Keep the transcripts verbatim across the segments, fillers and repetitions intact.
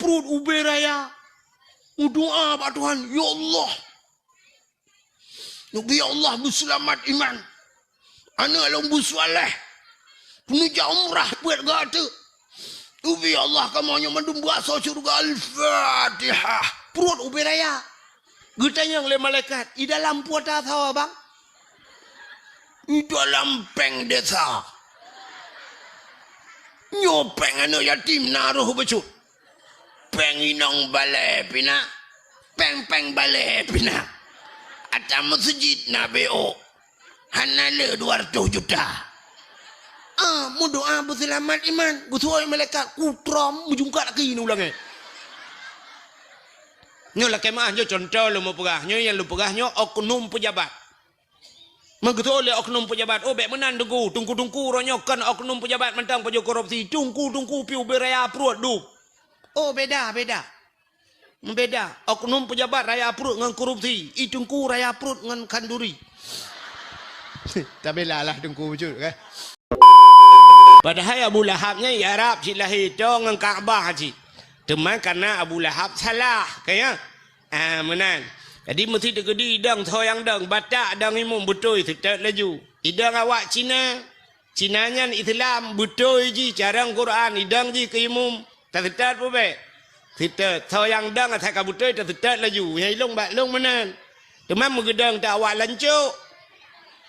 pruet ubé raya. Meudoá bak Tuhan, "Ya Allah, neubi Allah beuseulamat iman. Aneuk lôn beusaléh. Peuneujak umrah peuet gata. Neubi Allah kamoe nyoe mandum beuasoe syeuruga." Al-Fatihah. Pruet ubé raya. Geutanyong lé malaikat, "I dalam peue tasoe, Bang?" "I dalam péng desa. Nyoe péng aneuk yatim na roh bacut. Péng inong balée pih na. Péng-péng balée pih na. Ata meuseujid na B O. Hana le dua ratus juta." Ah, meudoá beuseulamat iman. Geuseuôt malaikat, kutrom meujungkat laki neu ulangée. Nyoe lakée meu'ah, nyoe cuntoh lôn meupeugah. Nyoe nyang lôn peugah nyoe oknum peujabat. Meugeutôi lé oknum peujabat, "Oh, bék meunan, Teungku. Teungku-teungku uroe nyoe kon oknum peujabat mantong pajoh korupsi. Teungku-teungku pih ubé raya pruet dum." Oh, beda, beda. Beda. Oknum peujabat raya pruet ngon korupsi. I teungku raya pruet ngon khanduri. Tabila lah teungku bacut, kan? Padahai Abu Lahab nyan i Arab cit lahé, toe ngon Ka'bah cit. Teuma kareuna Abu Lahab salah, kan ya? Ah, meunan. Jadi, meusti teukeudi idong soe nyang dong, Batak dong imum beutôi, seutôt laju. Idong awak Cina, Cina nyan Islam, beutôi jih carông Quran, idong jih keu imum, taseutôt peue bék? Seutôt. Soe nyang dong asai ka beutôi, taseutôt laju. Nyang ilong bak long meunan. Teuma meugeudong ta awak lancok.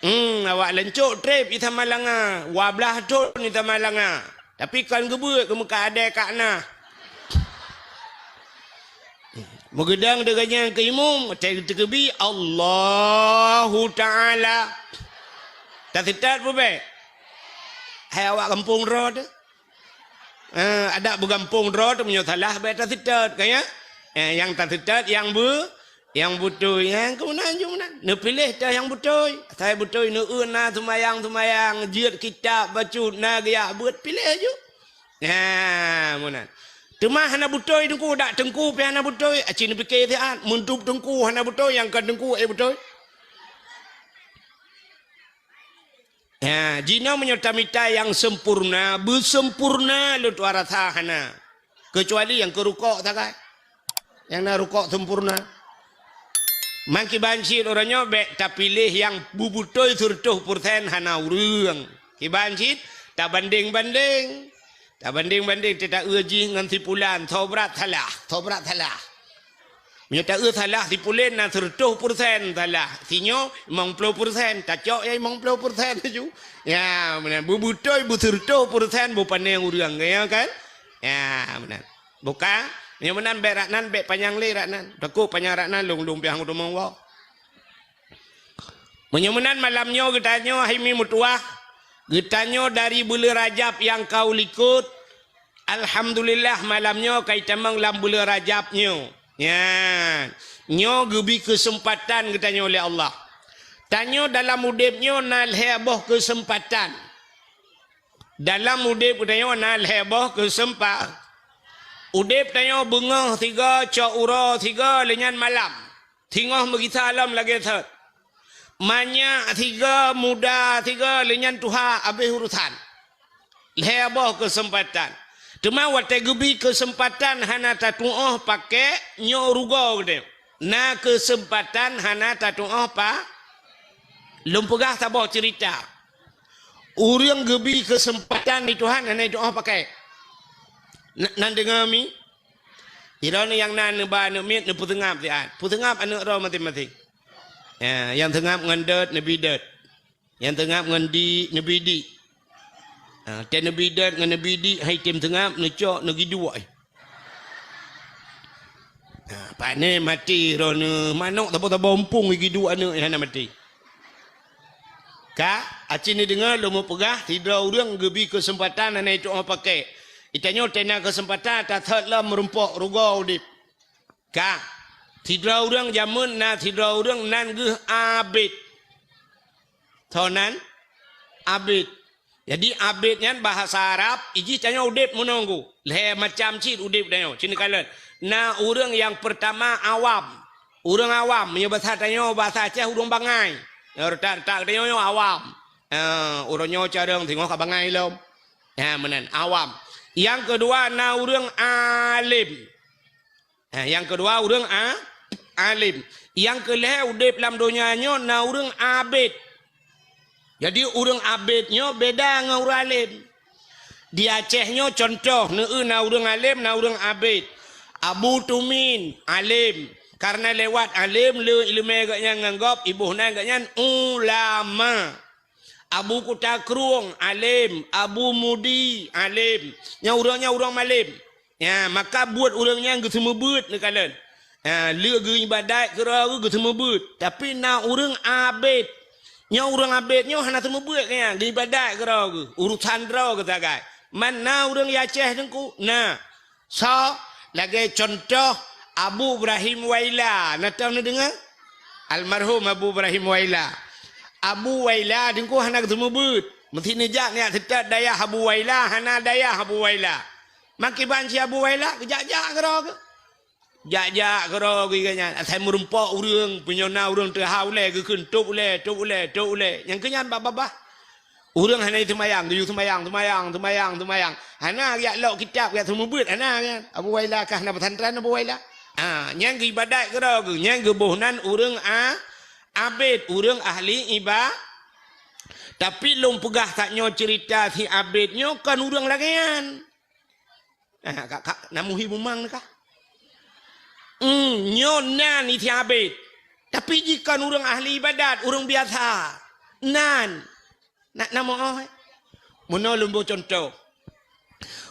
Hmm, awak lancok trép i Samalanga, dua blaih thon i Samalanga. Tapi kon geubeuet keu meukat adé kak na. Meugeudong deungon nyang keu imum, watée teukeudi Allahu Ta'ala. Taseutôt peue bék? Hai awak gampông droe teuh. Eh, adak beugampông droe teuh meunyoe salah bék taseutôt, kan ya? Eh, nyang taseutôt nyang beu-, nyang beutôi, nyang keunan jeuet meunan. Neupiléh teuh nyang beutôi. Asai beutôi, neueu na seumayang-seumayang, jeuet kitab bacut, na geujak beuet, piléh ju. Nah, meunan. Teuma hana beutôi teungku, dak teungku pih hana beutôi. Aci neupike siat, meudup teungku hana beutôi, nyang kon teungku ék beutôi. Ha, jinoe meunyoe tamita nyang sempurna, beusempurna lôn tuan rasa hana. Keucuali nyang keu rukok sagai. Nyang na rukok sempurna. Mangkiban cit uroe nyoe bék tapiléh nyang beubeutôi seureutôh peureusén hana ureuëng. Kiban cit tabandeng-bandeng. Tabandeng-bandeng teuta eu jih ngon si pulan, soe brat salah, soe brat salah. Meunyoe ta eu salah si pulan na seureutôh peureusén salah, si nyoe limong ploh peureusén, tacok ya limong ploh peureusén laju. Ya, meunan. Beubeutôi beuseureutôh peureusén beupaneng ureuëng, ya kan? Ya, meunan. Buka, meunyoe meunan bék rak nan, bék panyang lé rak nan. Takot panyang rak nan, lôn-lôn piah ngon teumong woe. Meunyoe meunan malam nyoe geutanyoe hai mi meutuwah, geutanyoe dari buleuen Rajab nyang ka u likot. Alhamdulillah, malam nyoe ka itamong lam buleuen Rajab nyoe. Nyan, nyoe geubi keuseumpatan geutanyoe lé Allah. Tanyoe dalam udeb nyoe na lhée boh keuseumpatan. Dalam udeb geutanyoe na lhée boh keuseumpa-, udeb tanyoe beungoh sigoe, cok uroe sigoe, lheueh nyan malam. Singoh meugisa lom lagée thot. Manyak sigoe, muda sigoe, lheueh nyan tuha, abéh urosan. Lhée boh keuseumpatan. Teuma watée geubi keuseumpatan hana tatuoh pakék, nyoe rugoe geutanyoe. Na keuseumpatan hana tatuoh pa-, lôn peugah saboh ceurita. Ureuëng geubi keuseumpatan di Tuhan hana jituoh pakék. Na-, nan deungoe mi? Sidroe nyang na neuba aneuëk miet neupeuseungab siat. Peuseungab aneuëk droe maséng-maséng. Ya, nyang seungab ngon dot neubi dot. Nyang seungab ngon dik neubi dik. Ha, tée neubi dot ngon neubi dik hai tem seungab neucok neugiduek. Ha, pane maté droeneuh manok saboh-saboh umpung giduek aneuëk hana maté. Ka, aci neudeungoe lôn meupeugah, sidroe ureuëng geubi keuseumpatan hana jituoh pakék. Geutanyoe tena keuseumpatan tathot lom meurumpok rugoe udeb. Ka, sidroe ureuëng jameun na sidroe ureuëng nan geuh abét. Soe nan? Abét. Jadi, abét nyan bahasa Arab, ijih tanyoe udeb meununggu. Lhée macam cit udeb tanyoe. Sini kalon. Na ureuëng nyang peurtama awam. Ureuëng awam, meunyoe basa tanyoe, basa Aceh ureuëng bangai. Nyoe reutak-reutak tanyoe nyoe awam. Eh, uroe nyoe carông singoh ka bangai lom. Ha, meunan, awam. Nyang keudua na ureuëng além. Ha, nyang keudua ureuëng a-, alim. Nyang keulhée udeb lam donya nyoe na ureuëng abid. Jadi ureuëng abid nyoe beda ngon ureuëng alim. Di Aceh nyoe contoh, neueu na ureuëng alim, na ureuëng abid. Abu Tumin, alim. Karena lewat alim, le ileumé geuhnyan ngon gob, iboh nan geuhnyan ulama. Abu Kuta Krueng, alim. Abu Mudi, alim. Nyan ureuëng, nyan ureuëng malem. Ya, maka buet ureuëng nyan geuseumeubeuet neukalon. Ya, le geuibadat keudroe geuh geuseumeubeuet. Tapi na ureuëng abid. Nyoe ureuëng abid nyoe hana seumeubeuet keu nyan, geuibadat keudroe geuh. Urusan droe geuh sagai. Man na ureuëng Aceh teungku? Na. Soe? Lagée contoh Abu Ibrahim Waila. Na tau neudeungoe? Almarhum Abu Ibrahim Waila. Abu Waila teungku hana geuseumeubeuet. Meusti neujak nyak seutôt dayah Abu Waila, hana dayah Abu Waila. Makiban si Abu Waila, geujak-jak keudroe geuh. Jak-jak keudroe geuh nyan. Asai meurumpok ureuëng, punyona ureuëng teuha ulée, geukheun tôb ulée, tôb ulée, tôb ulée. Nyang keu nyan babah-babah. Ureuëng hana seumayang, geuyue seumayang, seumayang, seumayang, seumayang. Hana jak lok kitab, jak seumeubeuet, hana nyan. Abu Waila kah na pesantren Abu Waila? Ha, nyan geuibadat keudroe geuh, nyan geuboh nan ureuëng a-, abid, ureuëng ahli iba-, Tapi lôn peugah tanyoe ceurita si abid nyoe kon ureuëng lagée nyan. Ah, kak, kak, na muhi bumang kah? Hmm, nyoe nan isi abid. Tapi jih kon ureuëng ahli ibadat, ureuëng biasa. Nan. Nak na moh, eh? Meunoe lôn boh contoh.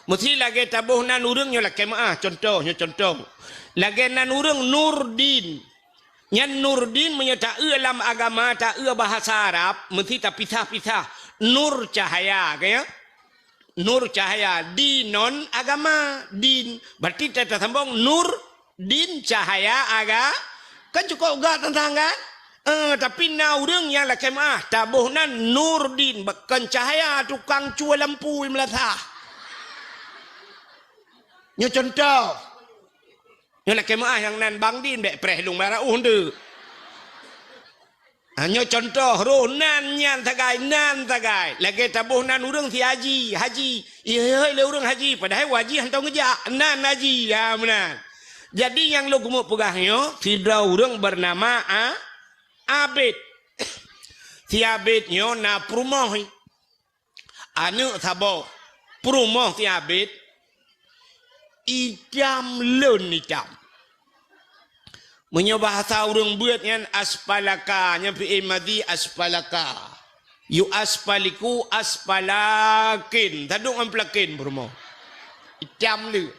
Meusti lagée taboh nan ureuëng nyoe lakée meuah, contoh, nyoe contoh. Lagée nan ureuëng Nurdin. Nyan Nurdin meunyoe taeu lam agama, taeu bahasa Arab, meusti tapisah-pisah. Nur cahaya, ka ya? Nur cahaya, dinon agama, din. Berarti ta-, tasambong nur, din, cahaya, aga-, kan cukôp gak teuntang kan? Eh, tapi na ureuëng nyang lakée meuah, taboh nan nur din, kon cahaya tukang cue lampu meulasah. Nyoe contoh. Nyoe lakée meuah nyang nan bang din, bék preh lung bara uh ndeuk. Ha, nyoe contoh roh nan nyan sagai, nan sagai. Lagée taboh nan ureuëng si haji, haji. Ihôi lé ureuëng haji, padahai haji hana ngeujak, nan haji. Ya, meunan. Jadi nyang lôn keumeung peugah nyoe, sidroe ureuëng beunama A-, Abid. Si Abid nyoe na peurumoh. Aneuëk saboh, peurumoh si Abid, itam lôn itam. Meunyoe bahasa ureuëng beuet nyan aspalaka, nyan fi'il madhi aspalaka. Yu aspaliku aspalakin, tadong ngon pelakin peurumoh. Itam le.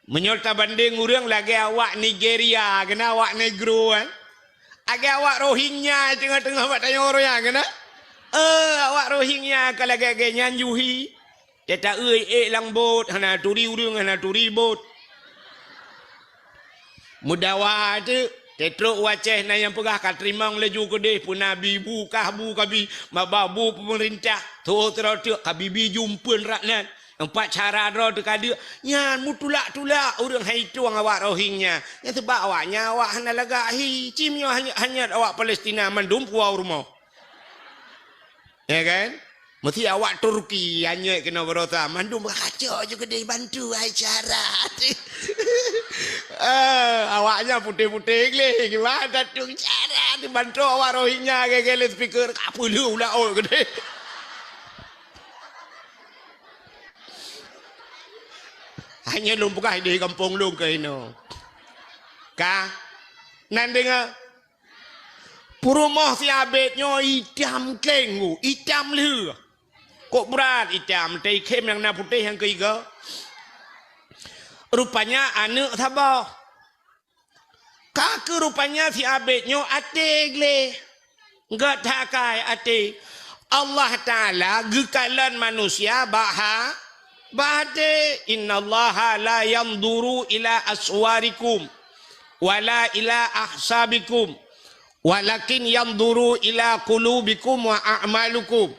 Meunyoe tabandeng ureuëng lagée awak Nigeria, keunan awak negro, eh. Lagée awak Rohingya teungoh-teungoh bak tanyoe ureuëng nyan, keunan. Eh, awak Rohingya ka lagée-lagée nyan juhi. Teuta-eu ék lam bot, hana turi ureuëng, hana turi bot. Meudawa teuk, teutrok u Aceh na nyang peugah ka teurimong laju keudeh, peuna bi bu kah bu kabi, maba bu peumeurintah, tho teuroe teuk ka bibi jumpeuen rak nan. Empat cara droe teuka deuk, nyan meutulak-tulak ureuëng hai tueng awak Rohingya. Nyan seubab awak nyan awak hana lagak hi, cim nyoe hanyot-hanyot awak Palestina mandum puwoe rumoh. Ya kan? Meusti awak Turki hanyot keunoe barosa, mandum kacok ju keudeh bantu hai cara. Eh, awak nyan putéh-putéh gleh, kiban datang cara dibantu awak Rohingya gaya-gaya speaker, ka peuleueh ulat ot keudeh. Hanya lôn peugah di gampông lôn keunoe. Ka? Nan deungoe? Peurumoh si Abed nyoe itam kleng, itam lheueh. Kok brat itam, teuikhém nyang na putéh nyang keuigoe. Rupanya aneuëk saboh. Ka keuh rupanya si Abed nyoe até gleh. Gét that akai até. Allah Taala geukalon manusia bak ha-, bak até. "Innallaha la yanzuru ila aswarikum wala ila ahsabikum, walakin yanzuru ila qulubikum wa a'malukum."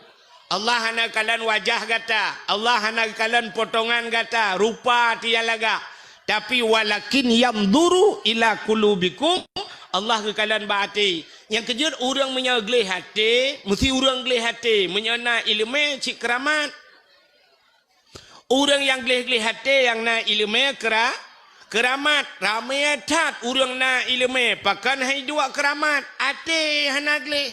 Allah hana kalon wajah gata, Allah hana kalon potongan gata, rupa tiang lagak. Tapi walakin yanzuru ila qulubikum, Allah geukalon bak até. Nyang keujeuet ureuëng meunyoe gleh até, meusti ureuëng gleh até. Meunyoe na iéleumé cit keuramat. Ureuëng nyang gleh-gleh até nyang na iéleumé keura-, Keuramat, ramé that ureuëng na iéleumé, pakon han iduek keuramat, até hana gleh.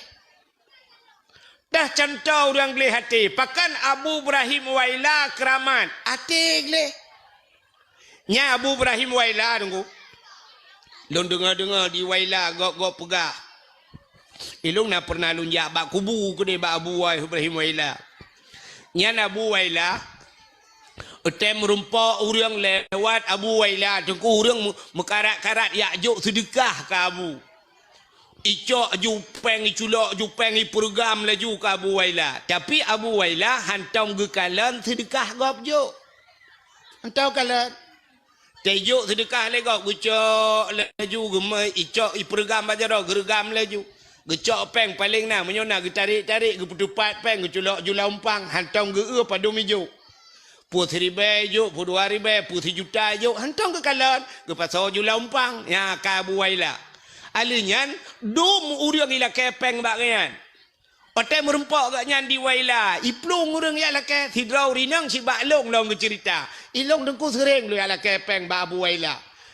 Dah cuntoh ureuëng gleh até, pakon Abu Ibrahim Waila keuramat, até gleh. Nyan Abu Ibrahim Waila, Teungku. Lôn deungoe-deungoe di Waila gob-gob peugah. Ilôn na pernah lôn jak bak kubu keudeh bak Abu Ibrahim Waila. Nyan Abu Waila, watée meurumpok ureuëng lewat Abu Waila, Teungku, ureuëng meu-, meukarat-karat jak jok seudeukah keu Abu. Icok ju péng, iculok ju péng, ipeureugram laju keu Abu Waila. Tapi Abu Waila hántom geukalon seudeukah gob jok. Hántom kalon. Teujok seudeukah lé gob, geucok laju, geumai icok ipeureugram bak jaroe, geureugam laju. Geucok péng paléng na, meunyoe na geutarek-tarek, geupeuteupat péng, geuculok ju lam umpang, hántom geu-eu padum ijok. Peue siribée ijok, peue dua ribée, peue sijuta ijok, hántom geukalon, geupasoe ju lam umpang. Nyan ka Abu Waila. Ahli nyan, dum ureuëng ilakée péng bak gobnyan. Watée meurumpok gobnyan di Waila, iplueng ureuëng jak lakée, sidroe ureuëng inong sibak lôn lom geuceurita. Ilôn Teungku seuréng lôn jak lakée péng bak Abu Waila.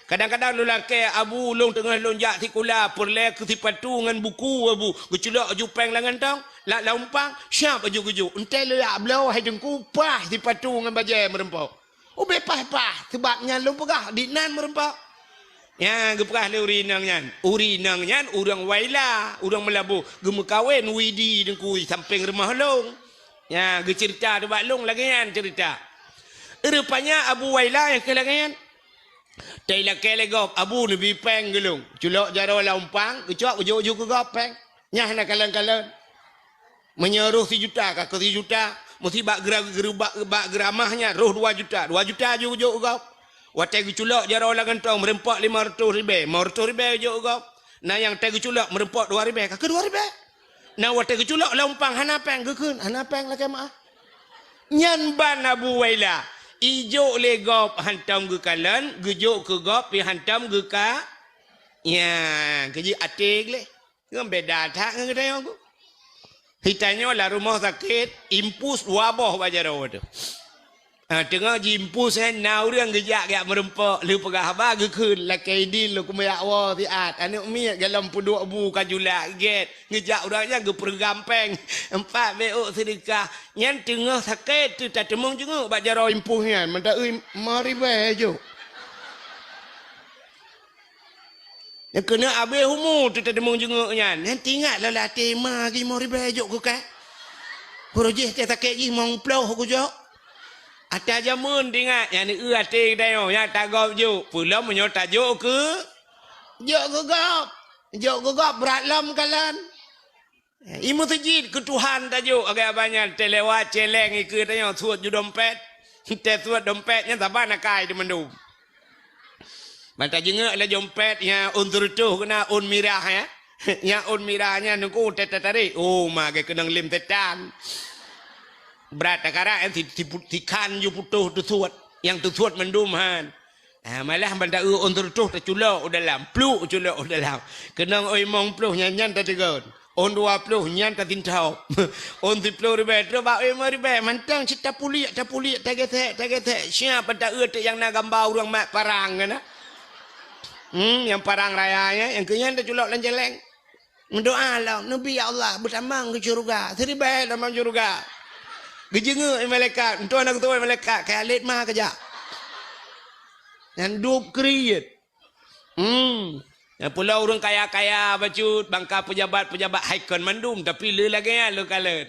Kadang-kadang lôn lakée, "Abu, lôn teungoh lôn jak sikula, peureulée keu sipatu ngon buku, Abu." Geuculok ju péng lam gantong, lam, lam umpang, siab laju geujok. Enteuk lôn jak bloe, hai Teungku, paih sipatu ngon bajée meurumpok. Ubé paih-paih, sabab nyan lôn peugah, di nan meurumpok. Nyan geupeugah lé ureuëng inong nyan. Ureuëng inong nyan ureuëng Waila, ureuëng Meulaboh, geumeukawen Widi Teungku sampéng rumoh lôn. Nyan geuceurita teuh bak lôn lagée nyan ceurita. Rupanya Abu Waila nyang keu lagée nyan. Teilakée lé gob, "Abu, neubi péng keu lôn." Culok jaroe lam umpang, geucok geujok ju keu gob péng. Nyan hana kalon-kalon. Meunyoe roh sijuta, ka keu sijuta. Meusi bak geura-, geura-, bak, bak geuramah nyan, roh dua juta. Dua juta ju geujok keu gob. Watée geuculok jaroe lam gantong, meurumpok limong reutôh ribée. Limong reutôh ribée geujok keu gob. Na nyang teuh geuculok, meurumpok dua ribée, ka keu dua ribée. Na watée geuculok lam umpang, hana péng, geukheun, "Hana péng, lakée meuáh." Nyan ban Abu Waila. Ijok lé gob hántom geukalon, geujok keu gob pih hántom geuka-, nyan, keu jih até gleh. Ngon beda that ngon geutanyoe. Geutanyoe lam rumoh sakét, impus dua boh bak jaroe teuh. Ha, teungoh jiimpus, eh, na ureuëng geujak, geujak meurumpok, lheueh peugah haba geukheun, "Lakée idin lôn keumeujak woe siat, aneuëk miet golom peuduek bu ka julak gét." Geujak ureuëng nyan geupeureugram péng, empat bèk ôk seudeukah. Nyan teungoh sakét teuh tateumeung jeungeuek bak jaroe impus nyan, mantong eu limong ribèe jok. Nyang keuneuk abéh umu teuh tateumeung jeungeuek nyan. Nyan teuingat lom lam até ma limong ribèe jok keu kah. Uroe jéh teuh sakét jih limong ploh kujok. Ata jameun teuingat, nyan eu até geutanyoe, nyan tagob jok. Peulom meunyoe tajok keu, jok keu gob. Jok keu gob brat lom kalon. I meuseujid keu Tuhan tajok, agak banyak teuh lewat celeng ikeue tanyoe suet ju dompet. Teuh suet dompet nyan saban akai teuh mandum. Ban tajeungeuek lé dompet nyan ôn seureutôh keunan ôn mirah, ya. Nyan ôn mirah nyan nungku teuh tatarek. Oh, ma geukeunong lem setan. Brat takarak nyan si, si, sikhan ju putôh teusuet. Nyang teusuet mandum han. Ah, malah ban ta eu ôn seureutôh taculok u dalam, pluk culok u dalam. Keunong ôn limong ploh nyan, nyan tateugon. Ôn dua ploh nyan tatintob. Ôn siploh ribèe, trok bak ôn limong ribèe, mantong cit tapuliek, tapuliek, tagesek, tagesek. Siap ban ta eu teuk nyang na gamba ureuëng mat parang keunan. Hmm, nyang parang raya nyan, nyang keu nyan taculok lam jaleng. Meudoa lom, "Neubi ya Allah, beutamong keu syeuruga, siribèe tamong syeuruga." Geujeungeuek lé malaikat, "Meutuah na geutuwö malaikat, kayalét ma keujak." Nyan dub kriet. Hmm. Nyang pulo ureuëng kaya-kaya bacut, bangka peujabat-peujabat hai kon mandum, tapi le lagèe nyan lôn kalon.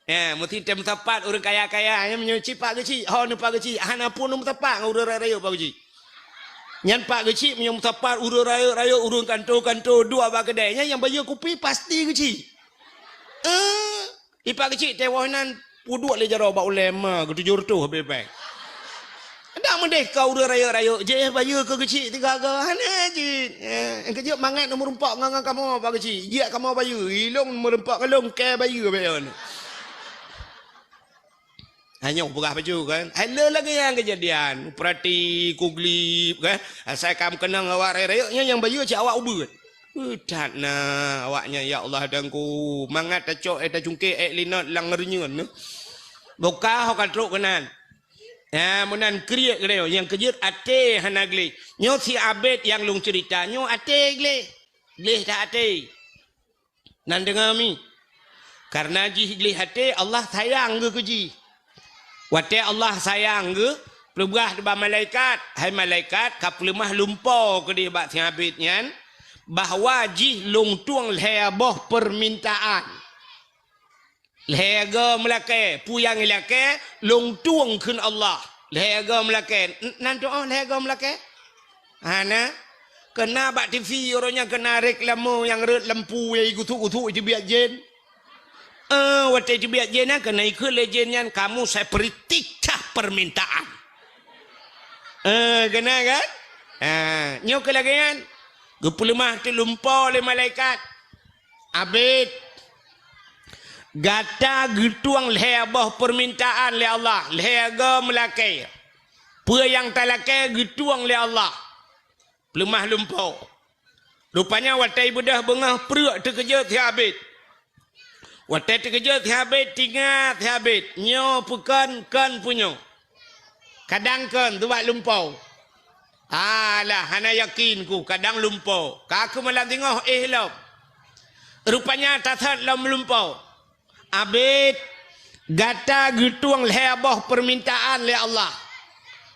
Ya, meusti tem sapat ureuëng kaya-kaya, nyan meunyoe cit Pak Geuchik, ho neuh Pak Geuchik, hana pun meusapat ngon ureuëng rayeuk-rayeuk Pak Geuchik. Nyan Pak Geuchik meunyoe meusapat ureuëng rayeuk-rayeuk, ureuëng kanto-kanto, duek bak keudè, nyan nyang bayeue kupi pasti Geuchik. Eh, i Pak Geuchik teuh woh nan peuduek lé jaroe bak ulèe ma geutujoh reutôh habéh bèk. Dak meudeh ka ureuëng rayeuk-rayeuk jih bayeue keu Geuchik tiga-tiga, hana jih. Eh, nyang keujeuet mangat meurumpok ngon, ngon kamoe Pak Geuchik, jeuet kamoe bayeue, ilôn meurumpok ngon lôn keu bayeue bèk yon. Hanyoe peugah bacut kan. Hai le lagèe nyan keujadian. Peurati kuglip kan. Asai ka meukeunong awak rayeuk-rayeuk nyan nyang bayeue cit awak ubeut. Uh, that na awaknyan, ya Allah Tuhanku. Mangat tacok, eh, tacungkek, eh, linot lam reunyeuen. Boh ka ho ka trok keunan. Ya, meunan kriek geutanyoe, nyang keujeuet até hana gleh. Nyoe si Abed nyang lôn ceurita, nyoe até gleh. Gleh that até. Nan deungoe mi. Kareuna jih gleh até, Allah sayang geuh keu jih. Watée Allah sayang geuh, peugah bak malaikat, "Hai malaikat, ka peuleumah lumpo keudeh bak si Abed nyan, bahwa jih lôn tueng lhée boh peumintaan." Lhée goe meulakée, peue nyang ilakée, lôn tueng kheun Allah. Lhée goe meulakée, n-, nan tuoh lhée goe meulakée? Hana. Keuna bak T V uroe nyan keuna reklame nyang rhot lampu nyang gusuk-gusuk iteubiet jén. Eh, watée iteubiet jén nyan keuna ikheun lé jén nyan, "Kamu saya beri tiga permintaan." Eh, keuna kan? Ha, nyoe keu lagée nyan. Geupeuleumah teuk lumpo lé malaikat. Abed, gata geutueng lhée boh peumintaan lé Allah, lhée goe meulakée. Peue nyang talakée geutueng lé Allah. Peuleumah lumpo. Rupanya watée beudôh beungoh preuk teukeujot si Abed. Watée teukeujot si Abed, teuingat si Abed, nyoe peue kon, kon peue nyoe. Kadang kon, teuh bak lumpo. Alah, hana yakin ku, kadang lumpo. Ka keuh malam singoh éh lom. Rupanya tasot lom lumpo. Abed, gata geutueng lhée boh peumintaan lé Allah.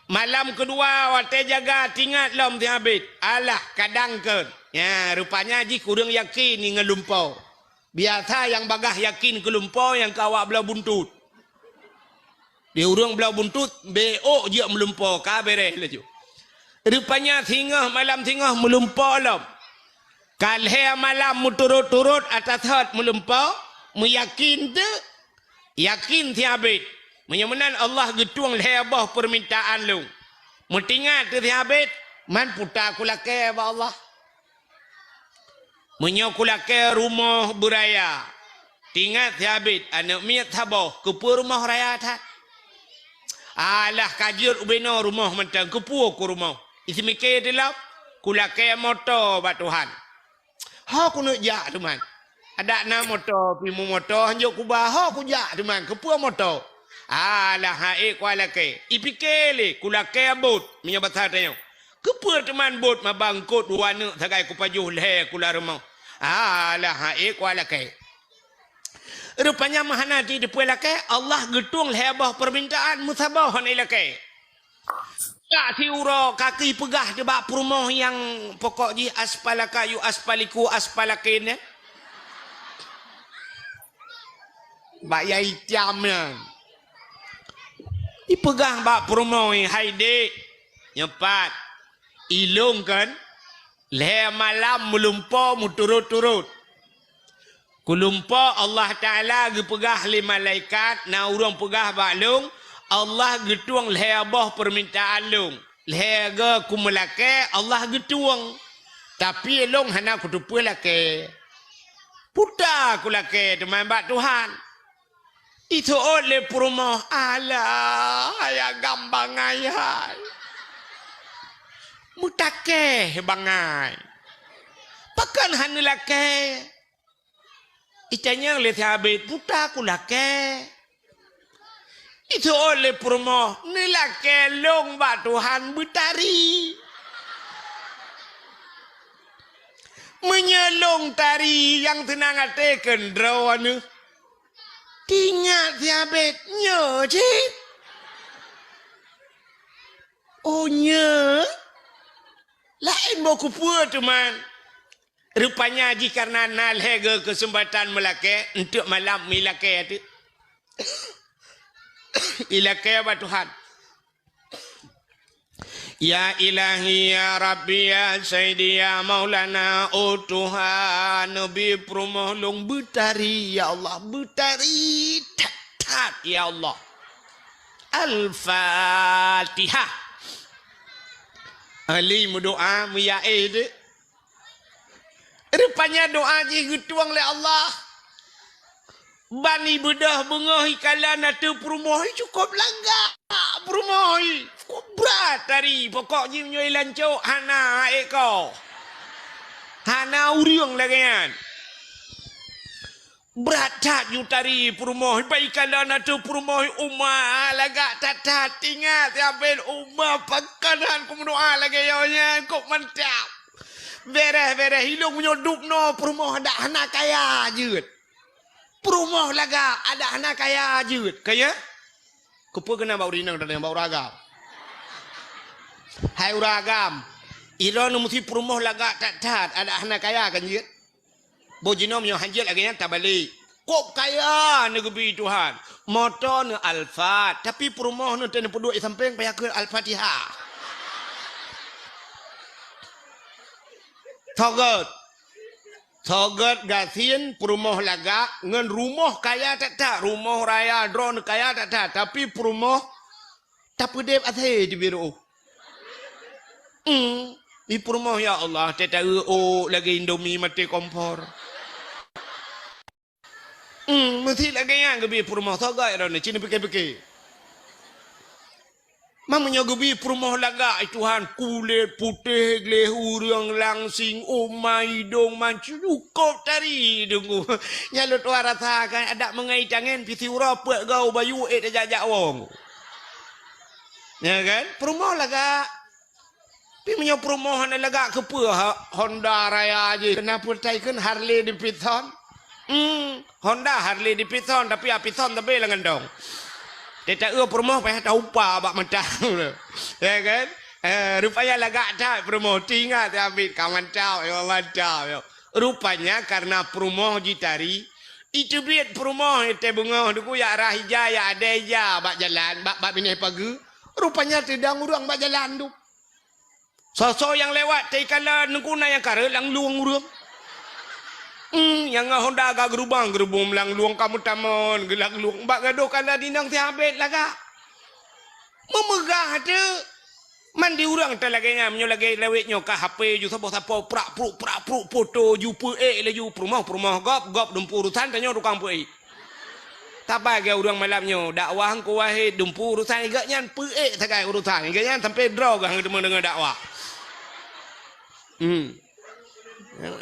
Malam keudua watée jaga teuingat lom si Abed. Alah, kadang kon. Nya, rupanya jih kureueng yakin ngon lumpo. Biasa nyang bagaih yakin keu lumpo nyang ka awak bloe buntut. Di ureuëng bloe buntut, bék jeuet meulumpo, ka beres laju. Rupanya singoh malam singoh meulumpo lom. Ka lhée malam meuturot-turot ata thot meulumpo, meuyakin teuk. Yakin si Abed. Meunyoe meunan Allah geutueng lhée boh peumintaan lôn. Meutingat teuk si Abed, man puta kulakée bak Allah. Meunyoe kulakée rumoh beuraya, teuingat si Abed aneuëk miet saboh, keupeue rumoh raya that? Alah ka jeuet ubenoe rumoh mantong, keupeue ku rumoh? Iseumiké teulom, kulakée moto bak Tuhan. Ho keuneuk jak teuma. Adak na moto, pih meumoto hanjeuet kuba, ho kujak teuma, keupeue moto? Alah, ha'ék kualakée. Ipiké lé, kulakée bot, meunyoe basa tanyoe. Keupeue teuma bot maba eungkot dua neuk sagai kupajoh lhée kula rumoh? Alah, ha'ék kualakée. Rupanya meuhana jiteupeue lakée, Allah geutueng lhée boh peumintaan meusaboh hana ilakée. Ka siuroe ka keuh ipeugah teuk bak peurumoh nyang pokok jih aspalaka yu aspaliku aspalakin nyan. Bak yai tiam nyan. Ipeugah bak peurumoh, "Hai dék, nyoe pat, ilôn kon lhée malam meulumpo meuturot-turot." Kulumpo Allah Taala geupeugah lé malaikat, na ureuëng peugah bak lôn, Allah geutueng lhée boh peumintaan lôn. Lhée goe kumeulakée, Allah geutueng. Tapi lôn hana kuteupeue lakée. Puta kulakée teuma bak Tuhan. Iseuôt lé peurumoh, "Alah, hai agam bangai hai. Meutakée bangai. Pakon hana lakée?" Itanyong lé si Abed, "Puta kulakée?" Iseuôt lé peurumoh, "Neulakée lôn bak Tuhan beutari. Meunyoe lôn tari nyang seunang até keu droeneuh." Teuingat si Abed, "Nyoe cit. Oh, nyoe? Laén boh keupeue teuma." Rupanya jih kareuna na lhée goe keuseumpatan meulakée, eunteuk malam meulakée teuk. Ilakée bak Tuhan. "Ya Ilahi, ya Rabbi, ya Sayyidi, ya Maulana, oh Tuhan, neubi peurumoh lôn beutari, ya Allah, beutari that-that, ya Allah." Al-Fatihah. Ahli meudoa, meuyaéh deuek. Rupanya doa jih geutueng lé Allah. Ban ibeudôh beungoh ikalon ateueh peurumoh, cukôp lagak peurumoh, cukôp brat tari. Pokok jih meunyoe ilancok, hana ék ko. Hana ureuëng lagée nyan. Brat that ju tari peurumoh, bai kalon ateueh peurumoh uma lagak that-that. Ingat, ya ben uma pakon han kumeudoa lagèe nyoe nyan, kok mantap. Bereh-bereh ilong meunyoe dubnoe peurumoh adak hana kaya jeuet. Peurumoh lagak adak hana kaya jeuet. Kaya? Keupeue keunan bak ureueng inong dan bak ureueng agam? Hai ureueng agam, droeneuh meusti peurumoh lagak that-that, adak hana kaya kan jeuet? Boh jinoe meunyoe han jeuet lagèe nyan tabalek. Kok kaya neugeubri Tuhan. Moto neuh Alphard, tapi peurumoh neuh teuh neupeuduek di sampéng payah kheun Al-Fatihah. Sogot. Sogot gasien peurumoh lagak ngon rumoh kaya that-that. Rumoh raya droeneuh kaya that-that, tapi peurumoh tapeudeb asèe teubiet reuôh. Hmm, di peurumoh, ya Allah, teuh taeu ôk lagèe Indomie maté kompor. Hmm, meusti lagèe nyan geubri peurumoh, sogot droeneuh, ci neupike-pike. Meunyoe geubri peurumoh lagak, ai Tuhan, kulét putéh gleh ureueng langsing, uma idong mancung, cukôp tari deungoe. Nyan lôn tuan rasa kan, adak meungai tangen, pih siuroe peuet goe bayu ék tajak-jak wong. Ya kan? Peurumoh lagak. Tapi meunyoe peurumoh hana lagak, keupeue ha-, Honda raya jih? Keunan peuretai kheun Harley Davidson. Hmm, Honda Harley Davidson, tapi Davidson tapi lam gandong. Teuh taeu peurumoh payah taupa bak mata. Ya kan? Eh, rupanya lagak that peurumoh. Teuingat abit ka mantap, ya mantap, ya. Rupanya karena peurumoh jitari, iteubiet peurumoh teuh beungoh deungoe jak rah ija, jak adèe ija bak jalan, bak, bak binéh pageue. Rupanya teudong ureueng bak jalan tu. Soe-soe nyang lewat teuh ikalon, Teungku na nyang kareuet lam lueng ureueng. Hmm, nyang ngon Honda agak geurubang-geurubong lam lueng ka meutamong, geulam lueng bak gadôh kalon inong sihabet lagak. Meumeugah teuk. Man di ureueng teuh lagèe nyan, meunyoe lagèe lawét nyoe ka H P ju saboh-saboh prak-pruk, prak-pruk, foto ju peuék laju peurumoh-peurumoh gob, gob dumpeue urosan tanyoe tukang peuék. Saban lagèe ureueng malam nyoe, dakwah Teungku Wahid dumpeue urosan, gobnyan peuék sagai urosan, gobnyan sampai droe geuh hana teuma deungoe dakwah. Hmm.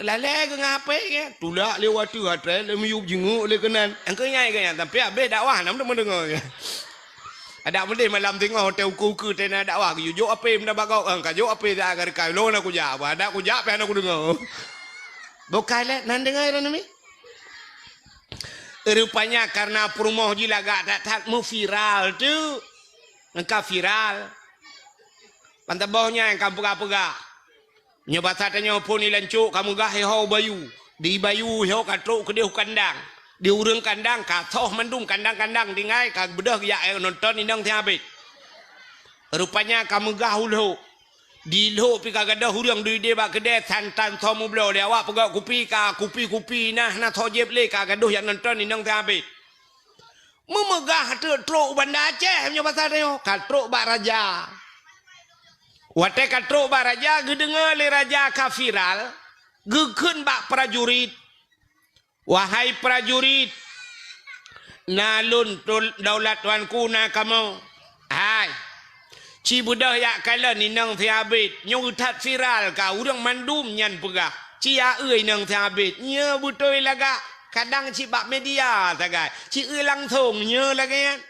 Lalè geuh ngon H P geuh, tulak lé watèe atré lé miyueb jingeuk lé keunan. Engkeu nyai geuh nyan, tapi abéh dakwah hana meudeungoe. Adak meudeh malam singoh teuh ukeue-ukeue teuh na dakwah geuyue jok H P meunan bak gob, ka jok H P dah ka reukai lôn aku jak, bah adak kujak pih hana kudeungoe. Bukai lé nan deungoe lôn mi. Rupanya karena peurumoh jih lagak that-that meuviral teuk. Nyang ka viral. Ban saboh nyan ka peugah-peugah. Nyoe basa tanyoe phon ilan cok ka meugah iho bayu. Di bayu iho ka trok keudeh u kandang. Di ureueng kandang ka soh mandum kandang-kandang tinggai ka beudôh geujak nonton inong sihabet. Rupanya ka meugah u lhok. Di lhok pih ka gadôh ureueng duek ideh bak keudè santan soe meubloe lé awak peugöt kupi ka kupi-kupi nah na soe jieb lé ka gadôh jak nonton inong sihabet. Meumeugah teuk trok u Banda Aceh meunyoe basa tanyoe, ka trok bak raja. Watèe ka trok bak raja, geudeungoe lé raja ka viral, geukheun bak prajurit, "Wahai prajurit, na lôn tul-, daulat tuanku na kamoe. Hai, ci beudôh jak kalon inong sihabet, nyoe that viral ka ureueng mandum nyan peugah, ci aeu inong sihabet, nyoe beutôi lagak, kadang cit bak media sagai, ci eu langsong nyoe lagèe nyan."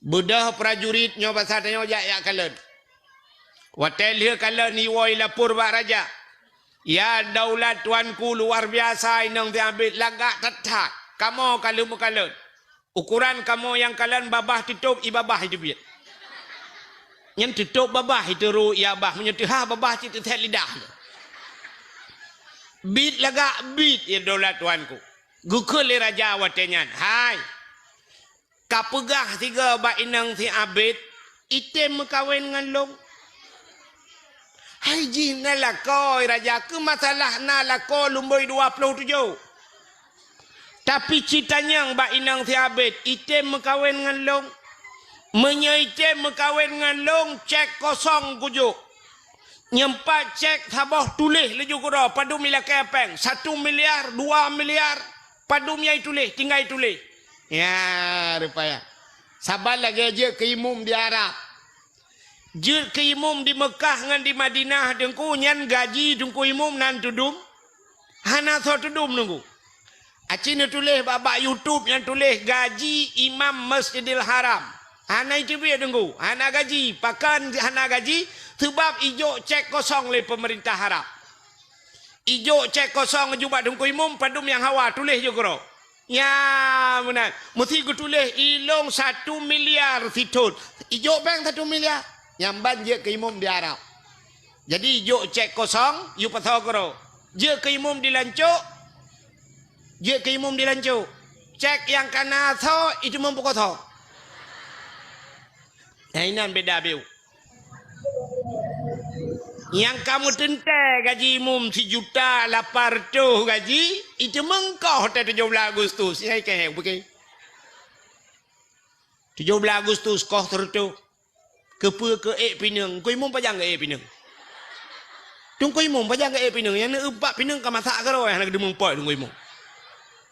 Beudôh prajurit nyoe basa tanyoe jak, jak kalon. Watèe lheueh kalon iwoe ilapor bak raja, "Ya daulat tuanku, luar biasa inong sihabet, lagak that-that. Kamoe ka lheueh meukalon. Ukoran kamoe nyang kalon babah teutôb, i babah iteubiet. Nyan teutôb babah iteurô i babah, meunyoe teuhah babah cit teusét lidah." Bit lagak bit, ya daulat tuanku. Geukheun lé raja watèe nyan, "Hai, ka peugah sigoe bak inong sihabet, item meukawen ngon lôn." "Hai jih na lakoe raja, keu masalah na lakoe lumboi dua ploh tujoh. Tapi ci tanyong bak inong sihabet, item meukawen ngon lôn. Meunyoe item meukawen ngon lôn, cek kosong kujok. Nyoe pat cek saboh tuléh laju keudroe, padum ilakèe péng, satu miliar, dua miliar, padum nyang ituléh, tinggai tuléh." Ya, rupanya. Saban lagèe jeuet keu imum di Arab. Jeuet keu imum di Meukah ngon di Madinah, Teungku, nyan gaji Teungku Imum nan teudum? Hana soe teudum, Teungku. Aci neutuléh bak, bak YouTube nyang tuléh gaji imam Masjidil Haram. Hana iteubiet Teungku, hana gaji. Pakon hana gaji? Seubab ijok cek kosong lé peumeurintah Arab. Ijok cek kosong aju bak Teungku Imum, padum nyang hawa tuléh ju keudroe. Nya meunan. Meusti geutuléh ilong satu miliar sithon. Ijok péng satu miliar. Nyang ban jeuet keu imum di Arab. Jadi jok cek kosong, yue pasoe keudroe. Jeuet keu imum di lancok, jeuet keu imum di lancok. Cek nyang kana soe, itu imum peukoh soe. Nah, inan beda biu. Nyang ka meuteuntèe gaji imum sijuta lapan reutôh gaji, itu meungkoh teuh tujoh blah Agustus. Nyang ikei, bukon? Tujoh blah Agustus koh sireutôh. Keupeue keu ék pineung? Teungku Imum pajan geuék pineung? Teungku Imum pajan geuék pineung? Nyang neueupat pineung ka masak keudroe, hana geudeumeung pot Teungku Imum.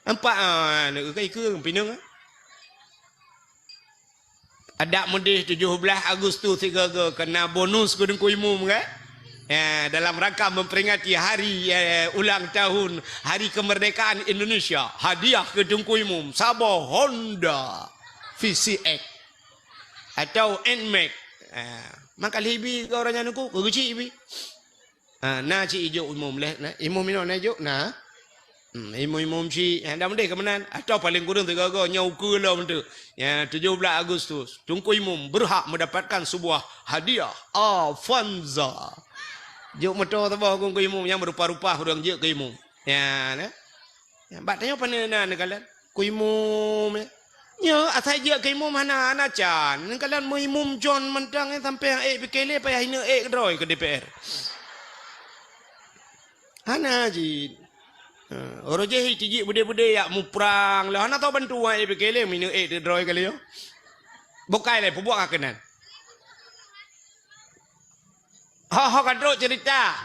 Nampak, ah, neueu ka ikeue pineung, ah. Adak meudeh tujoh blah Agustus sigoe-goe keu na bonus keu Teungku Imum, kan? Ya, dalam rangka memperingati hari, eh, ulang tahun Hari Kemerdekaan Indonesia, hadiah keu Teungku Imum, saboh Honda V C X. Atau Nmax. Ah, maka lheuh ibi keu ureueng nyan Teungku, keu geuchik ibi. Ah, na cit ijok imum leh, na. Imum inoe na ijok, na. Hmm, imum-imum cit. Ah, dak meudeh keu meunan. Atau paléng kureueng sigoe-goe nyoe ukeue lom tu. Ya, tujoh blah Agustus. Teungku Imum berhak mendapatkan sebuah hadiah Avanza. Jok moto saboh keu Teungku Imum nyang meurupa-rupa ureueng jeuet keu imum. Ya, na. Bak tanyoe pane na neukalon? Keu imum, ya. Nyoe asai jeuet keu imum hana, hana can. Neukalon meu imum John mantong, eh, sampoe nyang ék pike lé payah ineuk ék keudroe keu D P R. Hana cit. Ha, uroe jéh tijik beudé-beudé yak muprang lé. Hana tao bantu nyang ék pike lé, ineuk ék keudroe kali nyoe. Bukai lé, peubuet ka keunan. Ho, ho ka trok ceurita.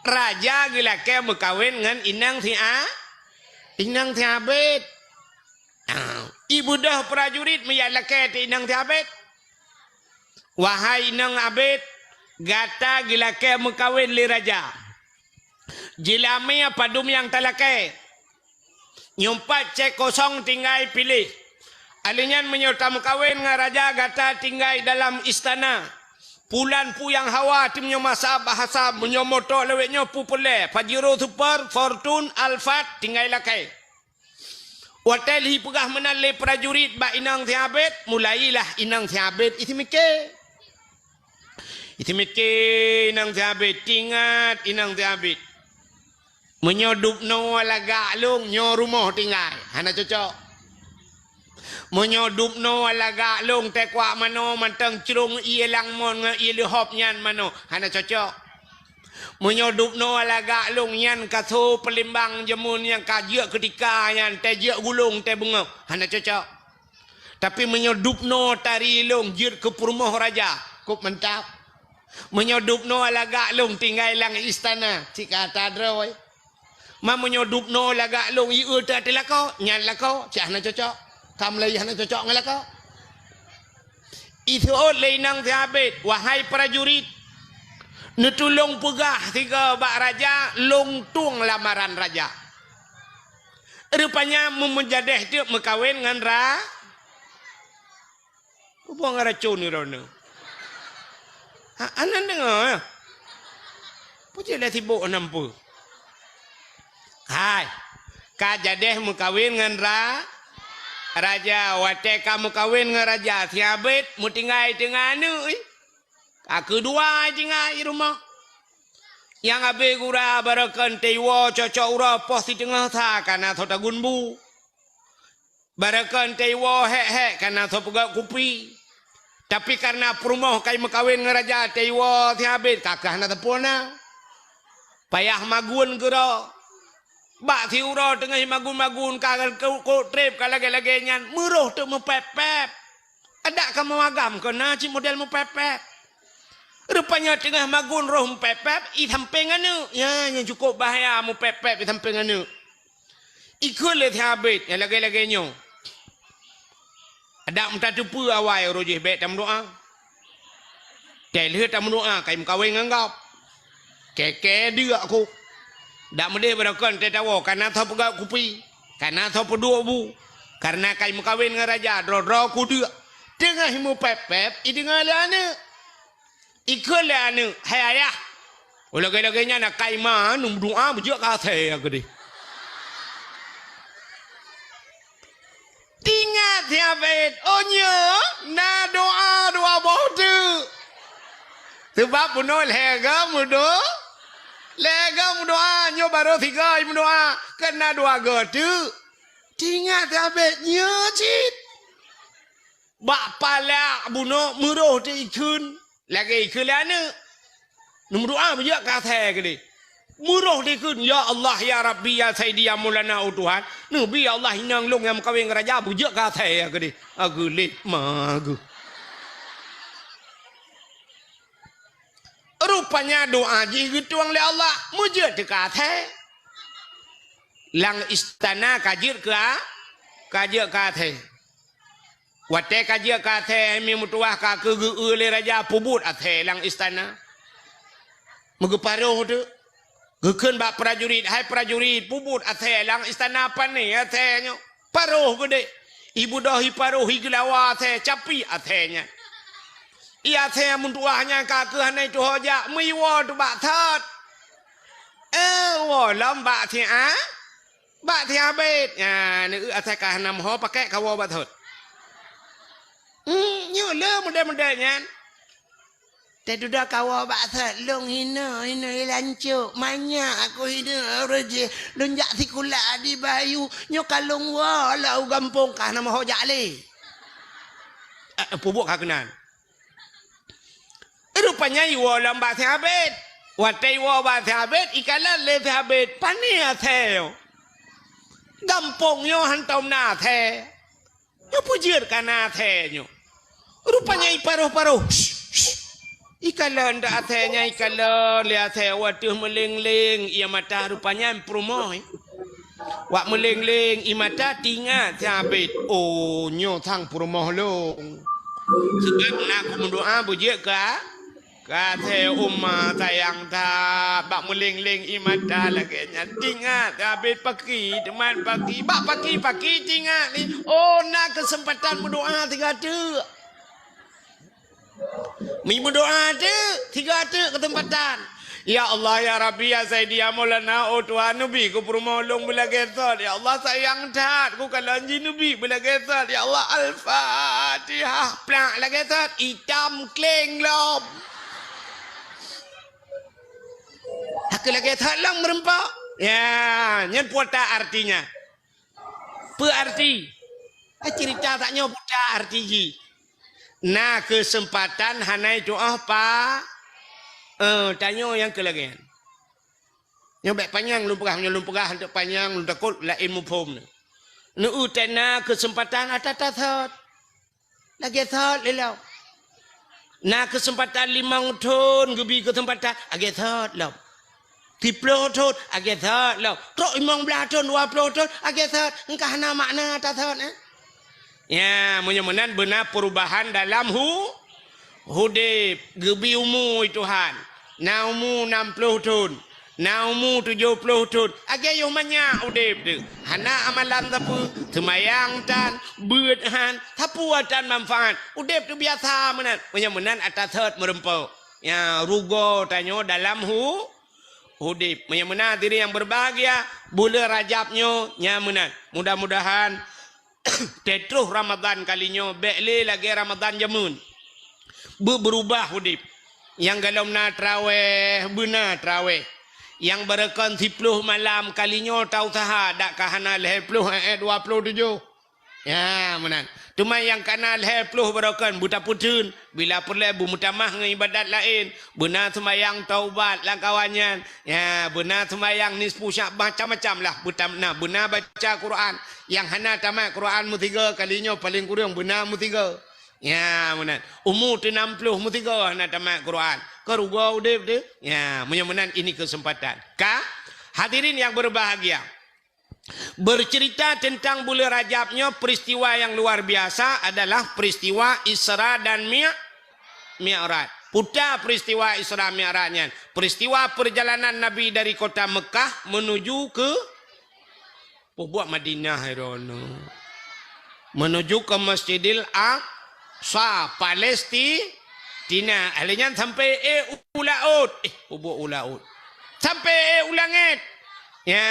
Raja geulakée meukawen ngon inong si A-, inong si Abed. Ah, ibeudôh prajurit meujak lakée teu inong si Abed. Wahai inong Abed, gata geulakée meukawen lé raja. Jeulamé padum nyang talakée. Nyoe pat cek kosong tinggai piléh. Alèh nyan meunyoe tameukawen ngon raja gata tinggai dalam istana. Pulan puyang hawa tim nyoe masa bahasa meunyoe moto lawét nyoe pu peureulée Pajero Super, Fortune, Alphard tinggai lakée. Watée lhi peugah meunan lé prajurit bak inong si Abed, mulailah inong si Abed isi miké. Isi miké inong si Abed, tingat inong si Abed. Meunyoe dubnoe lagak lôn nyoe rumoh tinggai, hana cocok. Meunyoe dubnoe lagak lôn teukuak manoe mantong crông ié langmon ngon ié leuhop nyan manoe, hana cocok. Meunyoe dubnoe lagak lôn nyan ka so peulimbang jameun nyang ka jeuet keutika nyan teuh jeuet gulong teuh beungoh, hana cocok. Tapi meunyoe dubnoe tari lôn jeuet keu peurumoh raja, kôp mantap. Meunyoe dubnoe lagak lôn tinggai lam istana, cit ka ata droe. Ma meunyoe dubnoe lagak lôn ié teuh lakoe, nyan lakoe, cit hana cocok. Ka mulai hana cocok ngon lakoe. Iseuôt lé inong si Abed, wahai prajurit, neutulông peugah sigoe bak raja, lôn tueng lamaran raja. Rupanya meumeujadeh teuk meukawen ngon ra-, Peue buang racun ni droeneuh? Ha, aneuk deungoe. Peue cit lé sibok nam peue? Hai, ka jadeh meukawen ngon ra-, raja. Watée ka meukawen ngon raja, si Abed meutinggai teungoh aneuk, ih. Ka keudua tinggai rumoh. Nyang abéh gura barokon teuiwoe cocok uroe poh siteungoh sa ka na soe tagun bu. Barokon teuiwoe hék-hék ka na soe peugöt kupi. Tapi kareuna peurumoh ka meukawen ngon raja teuiwoe si Abed ka keuh hana teupeu na. Payah magun keudroe. Bak siuroe teungoh magun-magun ka kôk treb ka lagée-lagée nyan, meuroh teuk meupép-pép. Adak kamoe agam keuh na cit model meupép-pép. Rupanya teungoh magun roh meupép-pép, i sampéng aneuk. Ya, nyang cukup bahaya meupép-pép i sampéng aneuk. Ikheun lé si Abed nyang lagée-lagée nyoe. Adak meutateupeue awai uroe jih bék tameudoá. Teuh lheueh tameudoá ka meukawen ngon gob. Kée-kée deuk kôk. Dak meudeh beurokon teuh tawoe, kana tho peugöt kupi, kana tho peuduek bu. Kareuna ka imeukawen ngon raja, droe-droe kudeuk. Teungoh imupép-pép, ideungoe lé aneuëk. Ikheun lé aneuëk, "Hai ayah, lagée-lagée nyan na ka ima neumeudoá beujeuet keu asèe keudeh." Tingat siabét, oh nyoe na doá dua boh teuk. Seubab bunoe lhée goe meudo-, lhée goe meudoá, nyoe barô sigoe meudoá, kan na dua goe teuk. Tingat siabét nyoe cit. Bak palak bunoe meuroh teuk ikheun. Lagée ikheun lé aneuëk. Neumeudoá beujeuet keu asèe keudeh. Meuroh dikheun, "Ya Allah, ya Rabbi, ya Saidi, ya Maulana, oh Tuhan, neubi ya Allah inong lôn nyang meukawen ngon raja beujeuet keu asèe keudeh." Ageuléh ma geuh. Rupanya doá jih geutueng lé Allah, meujeuet teuh keu asèe. Lam istana ka jeuet keu a-, ka jeuet keu asèe. Watée ka jeuet keu asèe, mi meutuwah ka keu geu-eu lé raja peubuet asèe lam istana. Meugeuparoh teuk. Geukheun bak prajurit, "Hai prajurit, peubuet asèe lam istana, pané asèe nyoe." Paroh geudeh. Ibeudôh iparoh, igeulawa asèe, capi asèe nyan. Ié asèe meutuwah nyan ka keuh hana ituho jak, meuiwoe teuk bak thot. Eh, woe lom bak siat. Bak siabét nyan, eu asai ka hana meuho pakék kawoe bak thot. Hmm, nyoe le model-model nyan. Teududoe kawoe bak thot, lôn hinoe, hinoe ilancok, manyak aku hinoe, ureueng jih, lôn jak sikula di Bayu, nyoe ka lôn woe lam u gampông ka hana meuho jak lé. Eh, peubuet ka keunan. Rupanya iwoe lom bak siabét. Watée iwoe bak siabét, ikalon lé siabét, pané asèe nyoe. Gampông nyoe hantom na asèe. Nyoe peue jeuet ka na asèe nyoe. Rupanya iparoh-paroh. Ikalon dak asèe nyan, ikalon lé asèe, watée meuleng-leng ié mata rupanya peurumoh. Wak meuleng-leng ié mata, tingat siabét, "Oh, nyoe sang peurumoh lôn." Seubab na kumeudoá beujeuet keu a-, keu asèe, uma sayang that. Bak meuleng-leng ié mata lagée nyan, tingat siabét paki, teuma paki. Bak paki-paki tingat lé, "Oh, na keuseumpatan meudoá sigoe teuk." Mi meudoá teuk, sigoe teuk keuseumpatan. "Ya Allah, ya Rabbi, ya Saidi, ya Maulana, oh Tuhan, neubi keu peurumoh lôn beulagée thot. Ya Allah, sayang that kukalon jih, neubi beulagée thot. Ya Allah, Al-Fatihah." Plak lagée thot, itam kleng lom. Hana lagée thot lom meureumpok. Ya, nyan peue artinya. Peue arti? Eh, ceurita tanyoe buta arti jih. Na keuseumpatan hana itu'oh pa-, eh, tanyoe nyang keu lagée nyan. Nyoe bék panyang lôn peugah, nyoe lôn peugah hantom panyang, lôn takot laén muphom. Neu-eu tena keuseumpatan ata-ata thot. Lagée thot lé lom. Na keuseumpatan limong thon geubi keuseumpatan, lagée thot lom. Siploh thon, lagée thot lom. Trok limong blaih thon, dua ploh thon, lagée thot. Engka hana makna ata thot, eh? Ya, meunyoe meunan beuna perubahan dalam hu-, udeb, geubi umu Tuhan. Na umu nam ploh thon. Na umu tujoh ploh thon, lagée yoh manyak udeb teuk. Hana amalan sapeue, seumayang tan, beuet han, sapeue tan manfaat. Udeb teubiasa meunan. Meunyoe meunan ata thot meureumpok. Ya, rugoe tanyoe dalam hu-, udeb. Meunyoe meunan hadirin nyang beubahgia, buleuen Rajab nyoe nyang meunan. Mudah-mudahan Teutroh Ramadhan kali nyoe bék lé lagée Ramadhan jameun. Beu-, beurubah udeb. Nyang golom na traweh, beuna traweh. Nyang beureukan siploh malam kali nyoe tausaha dak ka hana lhée ploh, eh, eh, dua ploh tujoh. Ya, meunan. Teuma nyang ka na lhée ploh beureukan beutapeutheun. Bila peureulée beumeutamah ngon ibadat laén, beuna seumayang taubat lam kawan nyan. Ya, beuna seumayang nisfu Sya'ban, macam-macam lah. Beutam-, na, beuna baca Quran. Nyang hana tamat Quran meusigoe kali nyoe paleng kureueng beuna meusigoe. Ya, meunan. Umu teu nam ploh meusigoe hana tamat Quran. Keu rugoe udeb teuh. Ya, meunyoe meunan ini keuseumpatan. Ka, hadirin nyang beubahgia. Bercerita tentang buleuen Rajab nyoe, peristiwa yang luar biasa adalah peristiwa Isra dan Mi-, Mi'raj. Peue ta peristiwa Isra Mi'raj nyan? Peristiwa perjalanan Nabi dari kota Mekah menuju ke peubuet Madinah, droeneuh. Menuju ke Masjidil Aqsa, Palestina. Ahli nyan sampai ék u laôt. Eh, peubuet u laôt. Sampai ék u langét. Ya,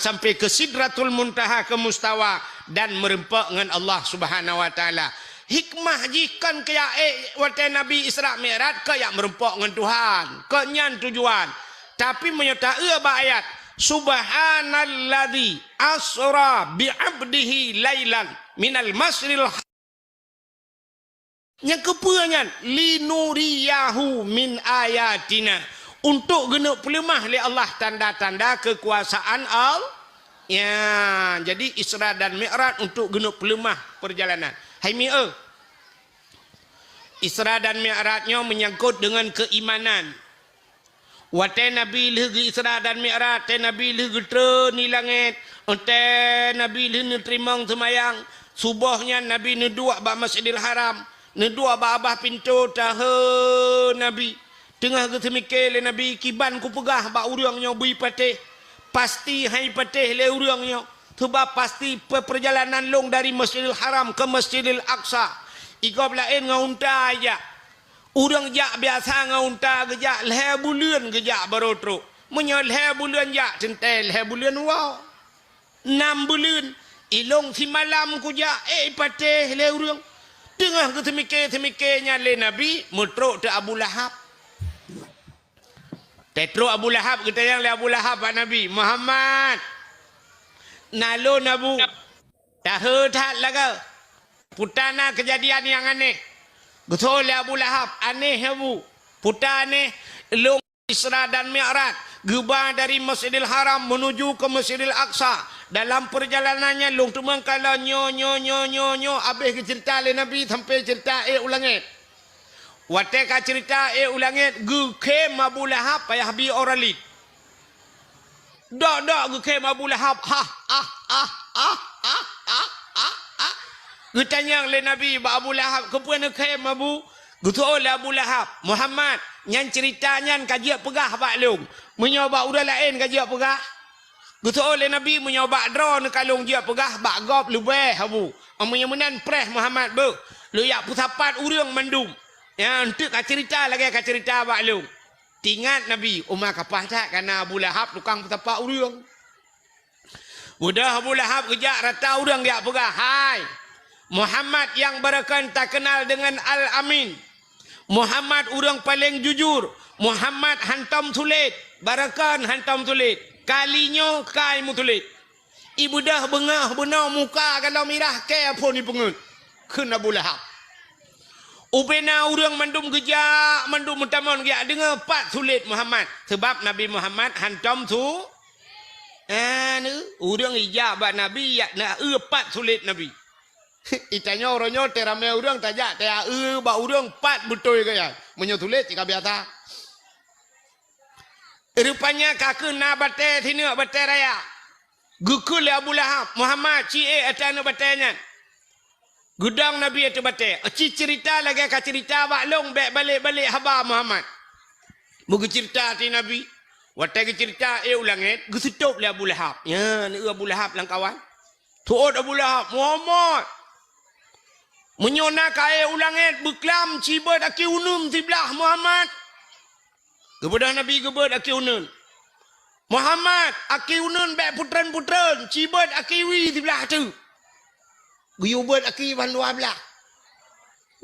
sampai ke Sidratul Muntaha, ke mustawa, dan meureumpok ngon Allah Subhanahu wa Taala. Hikmah jih kon keu jak ék watée Nabi Isra Mi'raj, keu jak meureumpok ngon Tuhan. Keu nyan tujuan. Tapi meunyoe taeu bak ayat, "Subhanalladzi asra bi 'abdihi lailan minal masjidil ha-," nyang keupeue nyan, "Linuriyahu min ayatina," untuk geuneuk peuleumah lé Allah tanda-tanda keukuasaan Allah. Ya, jadi Isra dan Mi'raj untuk geuneuk peuleumah perjalanan. Hai mi-, eh. Isra dan Mi'raj nyoe menyangkut dengan keimanan. Watée Nabi lheueh geu-Isra dan Mi'raj, watée Nabi lheueh geutreun di langét, watée Nabi lheueh neuteurimong seumayang, suboh nyan Nabi neuduek bak Masjidil Haram, neuduek bak babah pintoe, tahe Nabi. Teungoh geuseumike lé Nabi, "Kiban kupeugah bak ureuëng nyoe beu patéh, pasti han patéh lé ureuëng nyoe, seubab pasti pe-, peurjalanan lôn dari Masjidil Haram ke Masjidil Aqsa, i gob laén ngon unta jak." Ureuëng jak biasa ngon unta geujak lhée buleuen geujak baroe trok. Meunyoe lhée buleuen jak teuntée lhée buleuen woe. Nam buleuen, ilong simalam kujak ék patéh lé ureuëng. Teungoh geuseumike-seumike nyan lé Nabi, meutrok teuk Abu Lahab. Teutrok Abu Lahab, geutanyong lé Abu Lahab bak Nabi, "Muhammad, na lôn Abu, tahe that lagée." Peue na keujadian nyang aneh. Geutanyong lé Abu Lahab, "Aneh Abu?" "Peue aneh?" "Lôn Isra dan Mi'raj, geuba dari Masjidil Haram menuju ke Masjidil Aqsa. Dalam perjalanan nyan lôn teumeukalon nyoe, nyoe, nyoe, nyoe, nyoe." Habéh geuceurita lé Nabi sampai ceurita ék u langét. Watée ka ceurita ék u langét, geukhém Abu Lahab payah bi ora lét. Dok-dok geukhém Abu Lahab, "Hah, ah, ah." Geutanyong lé Nabi bak Abu Lahab, "Keupeue neukhém Abu?" Geutanyong lé Abu Lahab, "Muhammad, nyan ceurita nyan ka jeuet peugah bak lôn. Meunyoe bak ureuëng laén ka jeuet peugah?" Geutanyong lé Nabi, "Meunyoe bak droe neukalon jeuet peugah, bak gob leubeh Abu. Meunyoe meunan preh Muhammad beuh, lôn jak peusapat ureuëng mandum nyang teuk ka ceurita lagée ka ceurita bak lôn." Teuingat Nabi, uma kapah that kana Abu Lahab tukang peusapat ureuëng. Beudôh Abu Lahab geujak rata ureuëng geujak peugah, "Hai, Muhammad nyang barokon takeunal deungon Al-Amin. Muhammad ureuëng paleng jujur. Muhammad hantom sulet, barokon hantom sulet. Kali nyoe kai meusulet." I beudôh beungoh bunoe muka galom mirah kée phon ipeungeuet kheun Abu Lahab. Ubena ureuëng mandum geujak, mandum meutamong geujak deungoe pat sulet Muhammad. Seubab Nabi Muhammad hantom su-, eh, ureuëng ijak bak Nabi, jak na eu pat sulet Nabi. Itanyoe uroe nyoe teuramé ureuëng tajak, taya eu bak ureuëng pat beutôi gaya. Meunyoe sulet cit ka biasa. Rupanya ka keuh na batée sineuk batée raya. Geukheun lé Abu Lahab, "Muhammad, ci ék ateueh aneuëk batée nyan." Geudong Nabi ateueh batée. "Ci ceurita lagée ka ceurita bak lôn, bék balek-balek haba Muhammad." Beugeuceurita ateueh Nabi. Watée geuceurita ék u langét, geuseutôb lé Abu Lahab. Nyan, eu Abu Lahab lam kawan. Teuôt Abu Lahab, "Muhammad, meunyoe na ka ék u langét, beuklam ci beuet aki uneun siblah Muhammad." Geubeudôh Nabi geubeuet aki uneun. "Muhammad, aki uneun bék putreun-putreun, ci beuet aki wie siblah teuk." Geuyue beuet aki ban dua blah.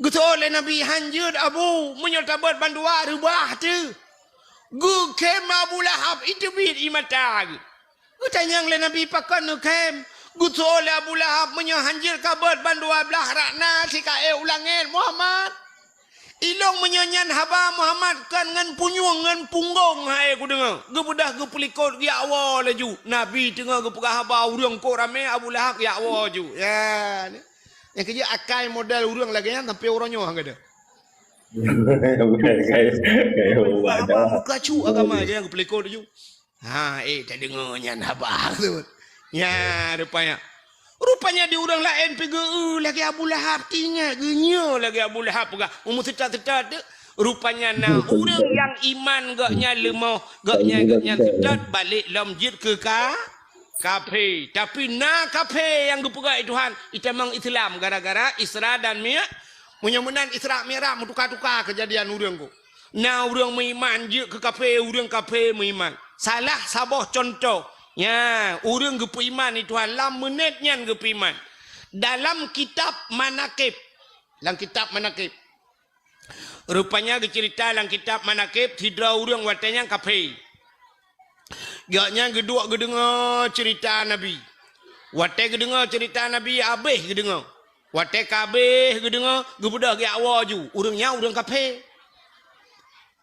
Geutanyong lé Nabi, "Han jeuet Abu, meunyoe tabeuet ban dua reubah teuk." Geukhém Abu Lahab, iteubiet ie mata geuh. Geutanyong lé Nabi, "Pakon neukhém?" Geutanyong lé Abu Lahab, "Meunyoe han jeuet kabeuet ban dua blah rot na sikaék u langét, Muhammad. Ilong meunyoe nyan haba Muhammad kon ngon punyueng ngon punggong hai kudeungoe." Geubeudôh geupeulikot geujak woe laju. Nabi teungoh geupeugah haba ureuëng kok ramé Abu Lahab geujak woe ju. Ya. Nyang keujeuet akai model ureuëng lagée nyan sampai uroe nyoe han gadôh. Bukan, bukan, bukan. Buka cu agama je nyang geupeulikot laju. Ha, ék tadeungoe nyan haba tersebut. Nya, rupanya. Rupanya di ureuëng laén pi geu-, eu, lagée Abu Lahab, teuingat geuh nyoe lagée Abu Lahab peugah. Meumeuseutôt-seutôt teuk, Rupanya na ureuëng nyang iman gobnyan leumoh, gobnyan, gobnyan seutôt, balek lom jeuet keu ka, kafé. Tapi na kafé nyang geupeugah lé Tuhan, itamong Islam gara-gara Isra dan Mi-, meunyoe meunan Isra Mi'raj meutuka-tuka keujadian ureuëng ko. Na ureuëng meuiman jeuet keu kafé, ureuëng kafé meuiman. Salah saboh cuntoh, nya, ureuëng geupeuiman lé Tuhan lam meunét nyan geupeuiman. Dalam kitab Manaqib, lam kitab Manaqib, rupanya geuceurita lam kitab Manaqib, sidroe ureuëng watée nyan kafé. Gobnyan geuduek geudeungoe ceurita Nabi. Watée geudeungoe ceurita Nabi, habéh geudeungoe. Watée ka habéh geudeungoe, geubeudôh geujak woe ju. Ureuëng nyan ureuëng kafé.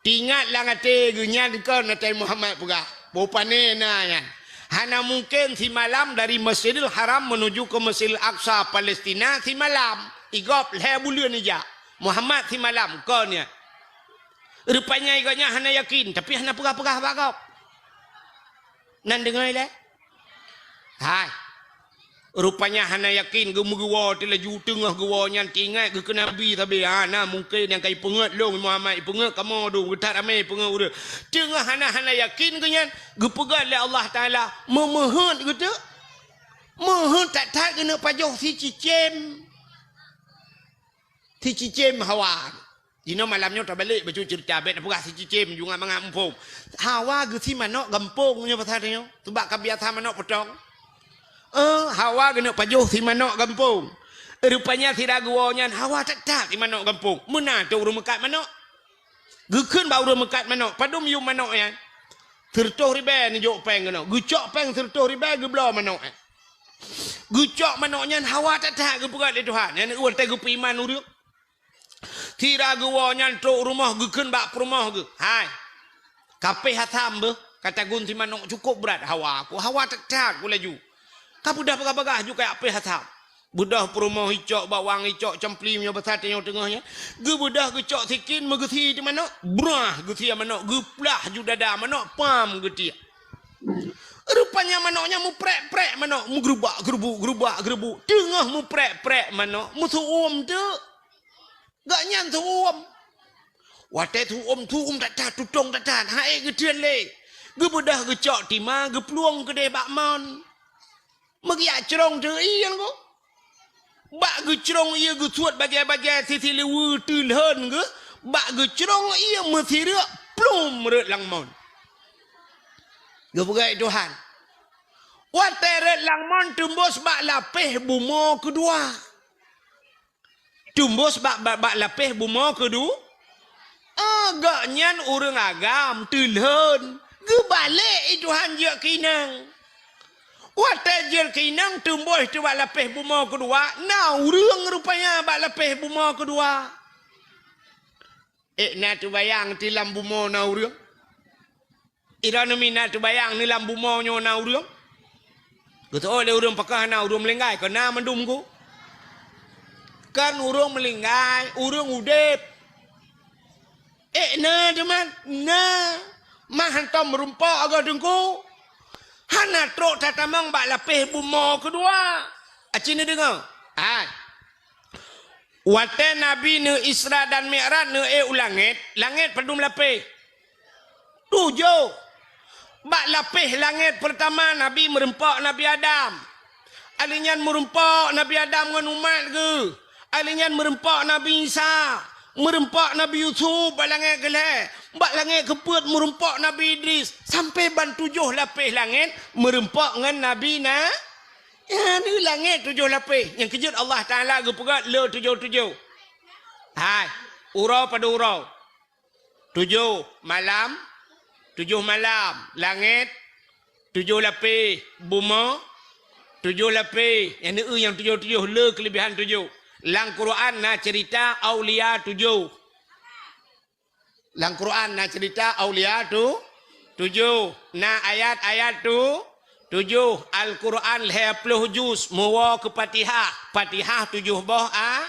Teuingat lam até geuh nyan kon Nabi Muhammad peugah, "Boh pané na nyan. Hana mungken simalam dari Masjidil Haram menuju ke Masjidil Aqsa, Palestina, simalam. Igob lhée buleuen ijak. Muhammad simalam kon nyan." Rupanya gobnyan hana yakin, tapi hana peugah-peugah bak gob. Nan deungoe lé? Hai. Rupanya hana yakin, geumeugewoe teulaju teungoh geuwoe nyan teuingat geuh keu Nabi sabe. Ha, na mungken nyang ka ipeungeut lôn Muhammad, ipeungeut kamoe dong, geuthat ramé ipeungeut ureuëng. Teungoh hana, hana yakin geuh nyan, geupeugah lé Allah Taala, meumeuheuet geuh teuk. Meuheuet that-that geuneuk pajoh sicicém. Sicicém hawa. Jinoe malam nyoe tabalek bacut ceurita, bék tapeugah sicicém, jungat mangat muphom. Hawa geusi manök gampông nyoe pasal nyoe, seubab ka biasa manök peutong. Eh, hawa geuneuk pajoh si manök gampông. Rupanya sira geuwoe nyan hawa that-that si manök gampông. Meunan teuh ureuëng meukat manök. Geukheun bak ureuëng meukat manök, padum yum manök nyan. Sireutôh ribée neujok péng keunoe. Geucok péng sireutôh ribée geubloe manök nyan. Geucok manök nyan hawa that-that geupeugah lé Tuhan. Nyan watée geupeuiman ureuëng. Sira geuwoe nyan trok rumoh geukheun bak peurumoh geuh, "Hai, kapéh asam beuh, ka tagun si manök cukôp brat hawa ku, hawa that-that ku laju. Ka beudôh bagah-bagah ju kajak péh asam." Beudôh peurumoh icok bawang, icok campli meunyoe basa tanyoe teungoh nyan. Geubeudôh geucok sikin meugeusi di manök, brah geusi manök, geuplah ju dada manök, pam geutiek. Rupanya manök nyan meuprek-prek manök, meugeurubak-geurubuk, geurubak-geurubuk. Teungoh meuprek-prek manök, meusu'uem teuk. Gobnyan su'uem. Watée su'uem, su'uem that-that, tutong that-that, han ék geuteuen lé. Geubeudôh geucok tima, geuplueng keudeh bak mon. Meugeuyak crông teuh ié nyan ko. Bak geucrông ié geusuet bajée-bajée sisi liweue teulhon geuh, bak geucrông ié meusireuk plum rhot lam mon. Geupeugah Tuhan. Watée rhot lam mon teumbôs bak lapéh bumoe keudua. Teumbôs bak, bak, bak lapéh bumoe keudua. Ah, gobnyan ureuëng agam teulhon. Geubalek i Tuhan jeuet keu inong. Watée jeuet keu inong teumbôs teuh bak lapéh bumoe keudua, na ureuëng rupanya bak lapéh bumoe keudua. Ék na teubayang ti lam bumoe na ureuëng? Droeneuh mi na teubayang neuh lam bumoe nyoe na ureuëng? Geuteuôt lé ureuëng pakon hana ureuëng meulinggai, kon na mandum ku. Kon ureuëng meulinggai, ureuëng udeb. Ék na teuma, na. Man hantom meurumpok agoe teungku. Hana trok tatamong bak lapéh bumoe keudua. Aci neudeungoe? Hai. Watée Nabi neu Isra dan Mi'raj neu ék u langét, langét padum lapéh? Tujoh. Bak lapéh langét peurtama Nabi meurumpok Nabi Adam. Alheuh nyan meurumpok Nabi Adam ngon umat geuh. Alheuh nyan meurumpok Nabi Isa. Meurumpok Nabi Yusuf bak langét keulhée. Bak langét keupeuet meurumpok Nabi Idris. Sampoe ban tujoh lapéh langét meurumpok ngon Nabi na. Nyan deuh langét tujoh lapéh. Nyang keujeuet Allah Taala geupeugah le tujoh-tujoh. Hai, uroe padum uroe? Tujoh malam, tujoh malam. Langét, tujoh lapéh. Bumoe, tujoh lapéh. Nyang deuh nyang tujoh-tujoh, le keuleubihan tujoh. Lam Quran na ceurita aulia tujoh. Lam Quran na ceurita aulia tu, tujoh. Na ayat-ayat tu, tujoh. Al-Quran lhée ploh juz, meuwoe keu Fatihah. Fatihah tujoh boh a,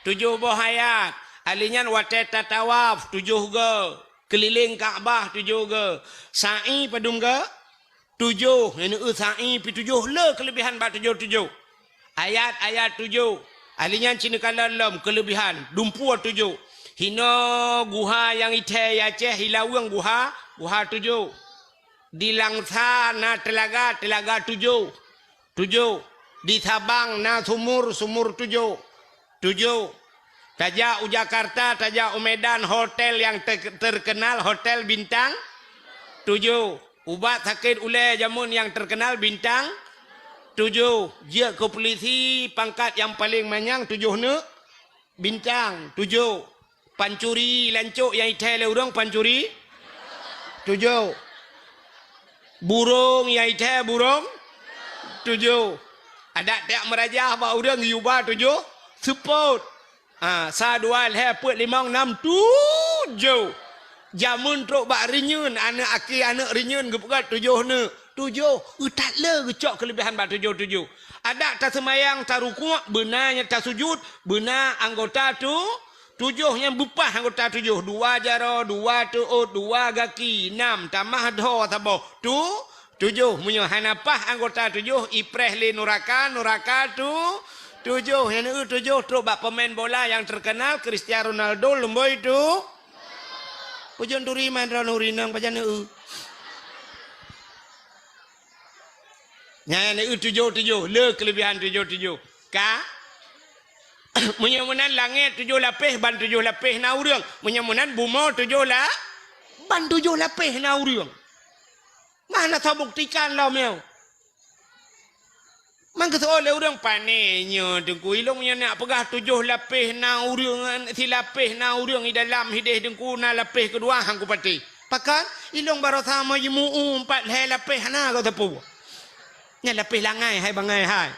tujoh boh ayat. Alheuh nyan watée tatawaf tujoh goe, keulileng Ka'bah tujoh goe. Sa'i padum goe? Tujoh, nyan eu sa'i pi tujoh le keuleubihan bak tujoh-tujoh. Ayat-ayat tujoh. Alheuh nyan ci neukalon lom keuleubihan, dumpeue tujoh. Hinoe guha nyang ithèe i Aceh, i Laweueng guha, guha tujoh. Di Langsa na teulaga, teulaga tujoh. Tujoh. Di Sabang na sumur, sumur tujoh. Tujoh. Tajak u Jakarta, tajak u Medan, hotel nyang ter-, terkenal, hotel bintang tujoh. Ubat sakét ulèe jameun nyang terkenal bintang tujoh. Jeuet keu pulisi pangkat nyang paleng manyang tujoh neuk bintang tujoh. Pancuri lancok nyang ithèe lé ureueng pancuri tujoh. Burông nyang ithèe burông tujoh. Adak tajak meurajah bak ureueng yuba tujoh seupôt. Ha, sa, dua, lhèe, peuet, limong, nam, tujoh. Jameun trok bak rinyeun, aneuk aki aneuk rinyeun geupeugah tujoh neuk. Tujoh, eu that le geucok keuleubihan bak tujoh-tujoh. Adak taseumayang, tarukuk, beuna nyan tasujut, beuna anggota tu, tujoh nyan beupah anggota tujoh. Dua jaroe, dua teuôt, dua gaki, nam, tamah dhoe saboh. Tu, tujoh. Meunyoe hana pah anggota tujoh, ipreh lé nuraka, nuraka tu, tujoh. Nyan eu tujoh trok bak pemain bola nyang terkenal, Cristiano Ronaldo, lumboi tu. Peujeuet turi man droeneuh ureueng inong pajan eu. Nyan eu tujoh-tujoh, le keuleubihan tujoh-tujoh. Ka? Meunyoe meunan langèt tujoh lapéh, ban tujoh lapéh na ureueng. Meunyoe meunan bumoe tujoh la-, ban tujoh lapéh na ureueng. Mana tabuktikan lom nyoe? Man geuseuôt lé ureueng, "Pané nyoe Teungku, ilông nyoe nak peugah tujoh lapéh na ureueng, silapéh na ureueng i dalam hideh Teungku, na lapéh keudua han kupatéh." Pakon? Ilông baroesa meujimu'u pat lhèe lapéh hana goe teupeu. Nyan lapéh langai hai bangai hai.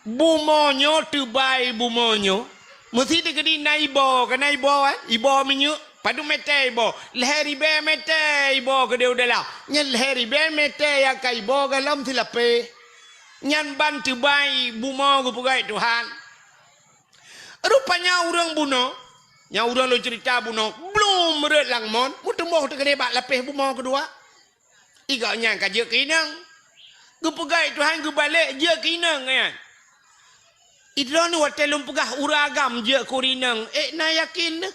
Bumoe nyoe teubai bumoe nyoe, meusti teukeudi na iboh, ka na iboh, eh? Iboh minyeuk, padub mètè iboh? Lhèe ribèe mètè iboh keudéh u dalam. Nyan lhèe ribèe mètè nyang ka iboh galom silapéh. Nyan ban teubai bumoe geupeugöt Tuhan. Rupanya ureueng bunoe, nyang ureueng lôn ceurita bunoe, blom rhot lam mon, meuteumboh teukeudéh bak lapéh bumoe keudua. I gobnyan ka jeuet keu inong. Geupeugöt Tuhan geubalek jeuet keu inong nyan. I droeneuh watèe lôn peugah ureueng agam jeuet keu ureueng inong, ék na yakin neuh?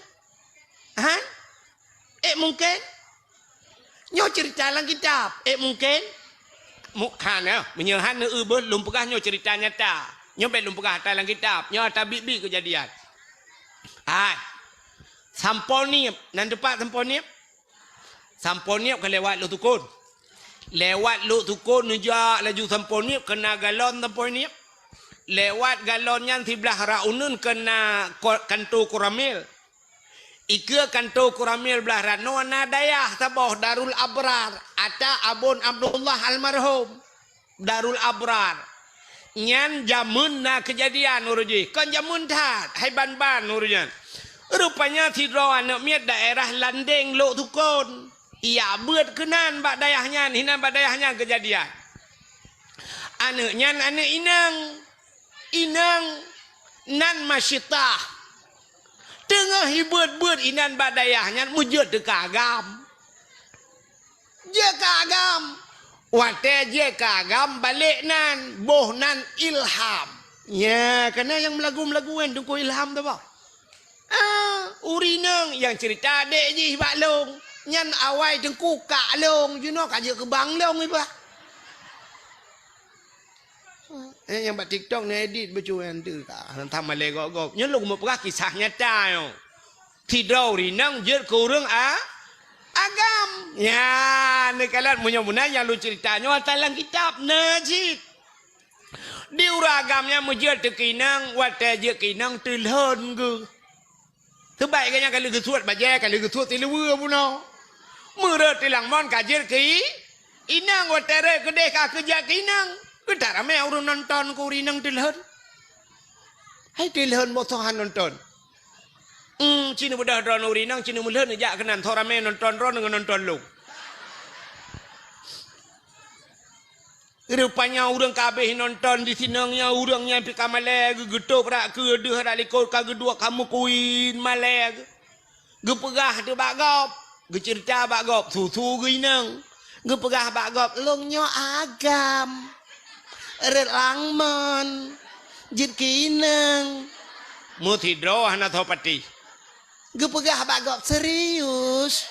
Ha? Ék mungken? Nyoe ceurita lam kitab, ék mungken? Mu-, hana, meunyoe hana eu beuh lôn peugah nyoe ceurita nyata. Nyoe bèk lôn peugah ata lam kitab, nyoe ata biet-biet keujadian. Hai. Sampoe Niep, nan teumpat Sampoe Niep? Sampoe Niep ka lewat Lhoksukon. Lewat Lhoksukon neujak laju Sampoe Niep, keu na galon Sampoe Niep. Lewat galon nyan siblah rot uneuen keu na ko-, kanto Koramil. Ikeue kanto Koramil blah rot nyoe na dayah saboh Darul Abrar, ata Abon Abdullah almarhum. Darul Abrar. Nyan jameun na keujadian uroe jih, kon jameun that, hai ban-ban uroe nyan. Rupanya sidroe aneuk miet daerah Landeng Lhoksukon. Ijak beuet keunan bak dayah nyan, hinan bak dayah nyan keujadian. Aneuk nyan aneuk inong. Inong nan Masyitah. Teungoh jibeuet-beuet inan bak dayah nyan meujeuet teuka agam. Jeuet ka agam. Watèe jeuet ka agam balek nan, boh nan Ilham. Nya, kana nyang meulagu-meulagu nyan Teungku Ilham tu bah. Ah, ureueng inong nyang ceurita adék jih bak lôn. Nyan awai Teungku kak lôn, jinoe ka jeuet keu bang lôn iba. Eh, nyang bak TikTok neuedit beucue nyan teuka. Hantom malèe gob-gob. Nyoe lôn meupeugah kisah nyata nyoe. Sidroe ureueng inong jeuet keu ureueng a-, agam. Nya, neukalon meunyoe meunan nyang lôn ceurita nyoe ata lam kitab na cit. Di ureueng agam nyan meujeuet teuka inong, watèe jeuet keu inong teulhon geuh. Teubai geuh nyan ka lheueh geusuet bajèe, ka lheueh geusuet siluweue bunoe. Meureuet tilang mon ka jeuet keu i-, inong, watèe rhot keudéh ka keu jak keu inong. Geutak ramé ureueng nonton keu ureueng inong teulhon. Hai teulhon boh soe han nonton. Hmm, ci neubeudôh droeneuh ureueng inong, ci neumeulhon jak keunan, soe ramé nonton droeneuh ngon nonton lôn. Rupanya ureueng ka habéh nonton di sinan nyan, ureueng nyan pih ka malèe geuh, geutôb brat keudeuh rot likot ka geuduek ka meukuin malèe geuh. Geupeugah teuk bak gob, geuceurita bak gob, su-su geuh inong. Geupeugah bak gob, "Lôn nyoe agam. Rhot lam mon. Jeuet keu inong." Meusidroe hana soe patéh. Geupeugah bak gob, "Serius?"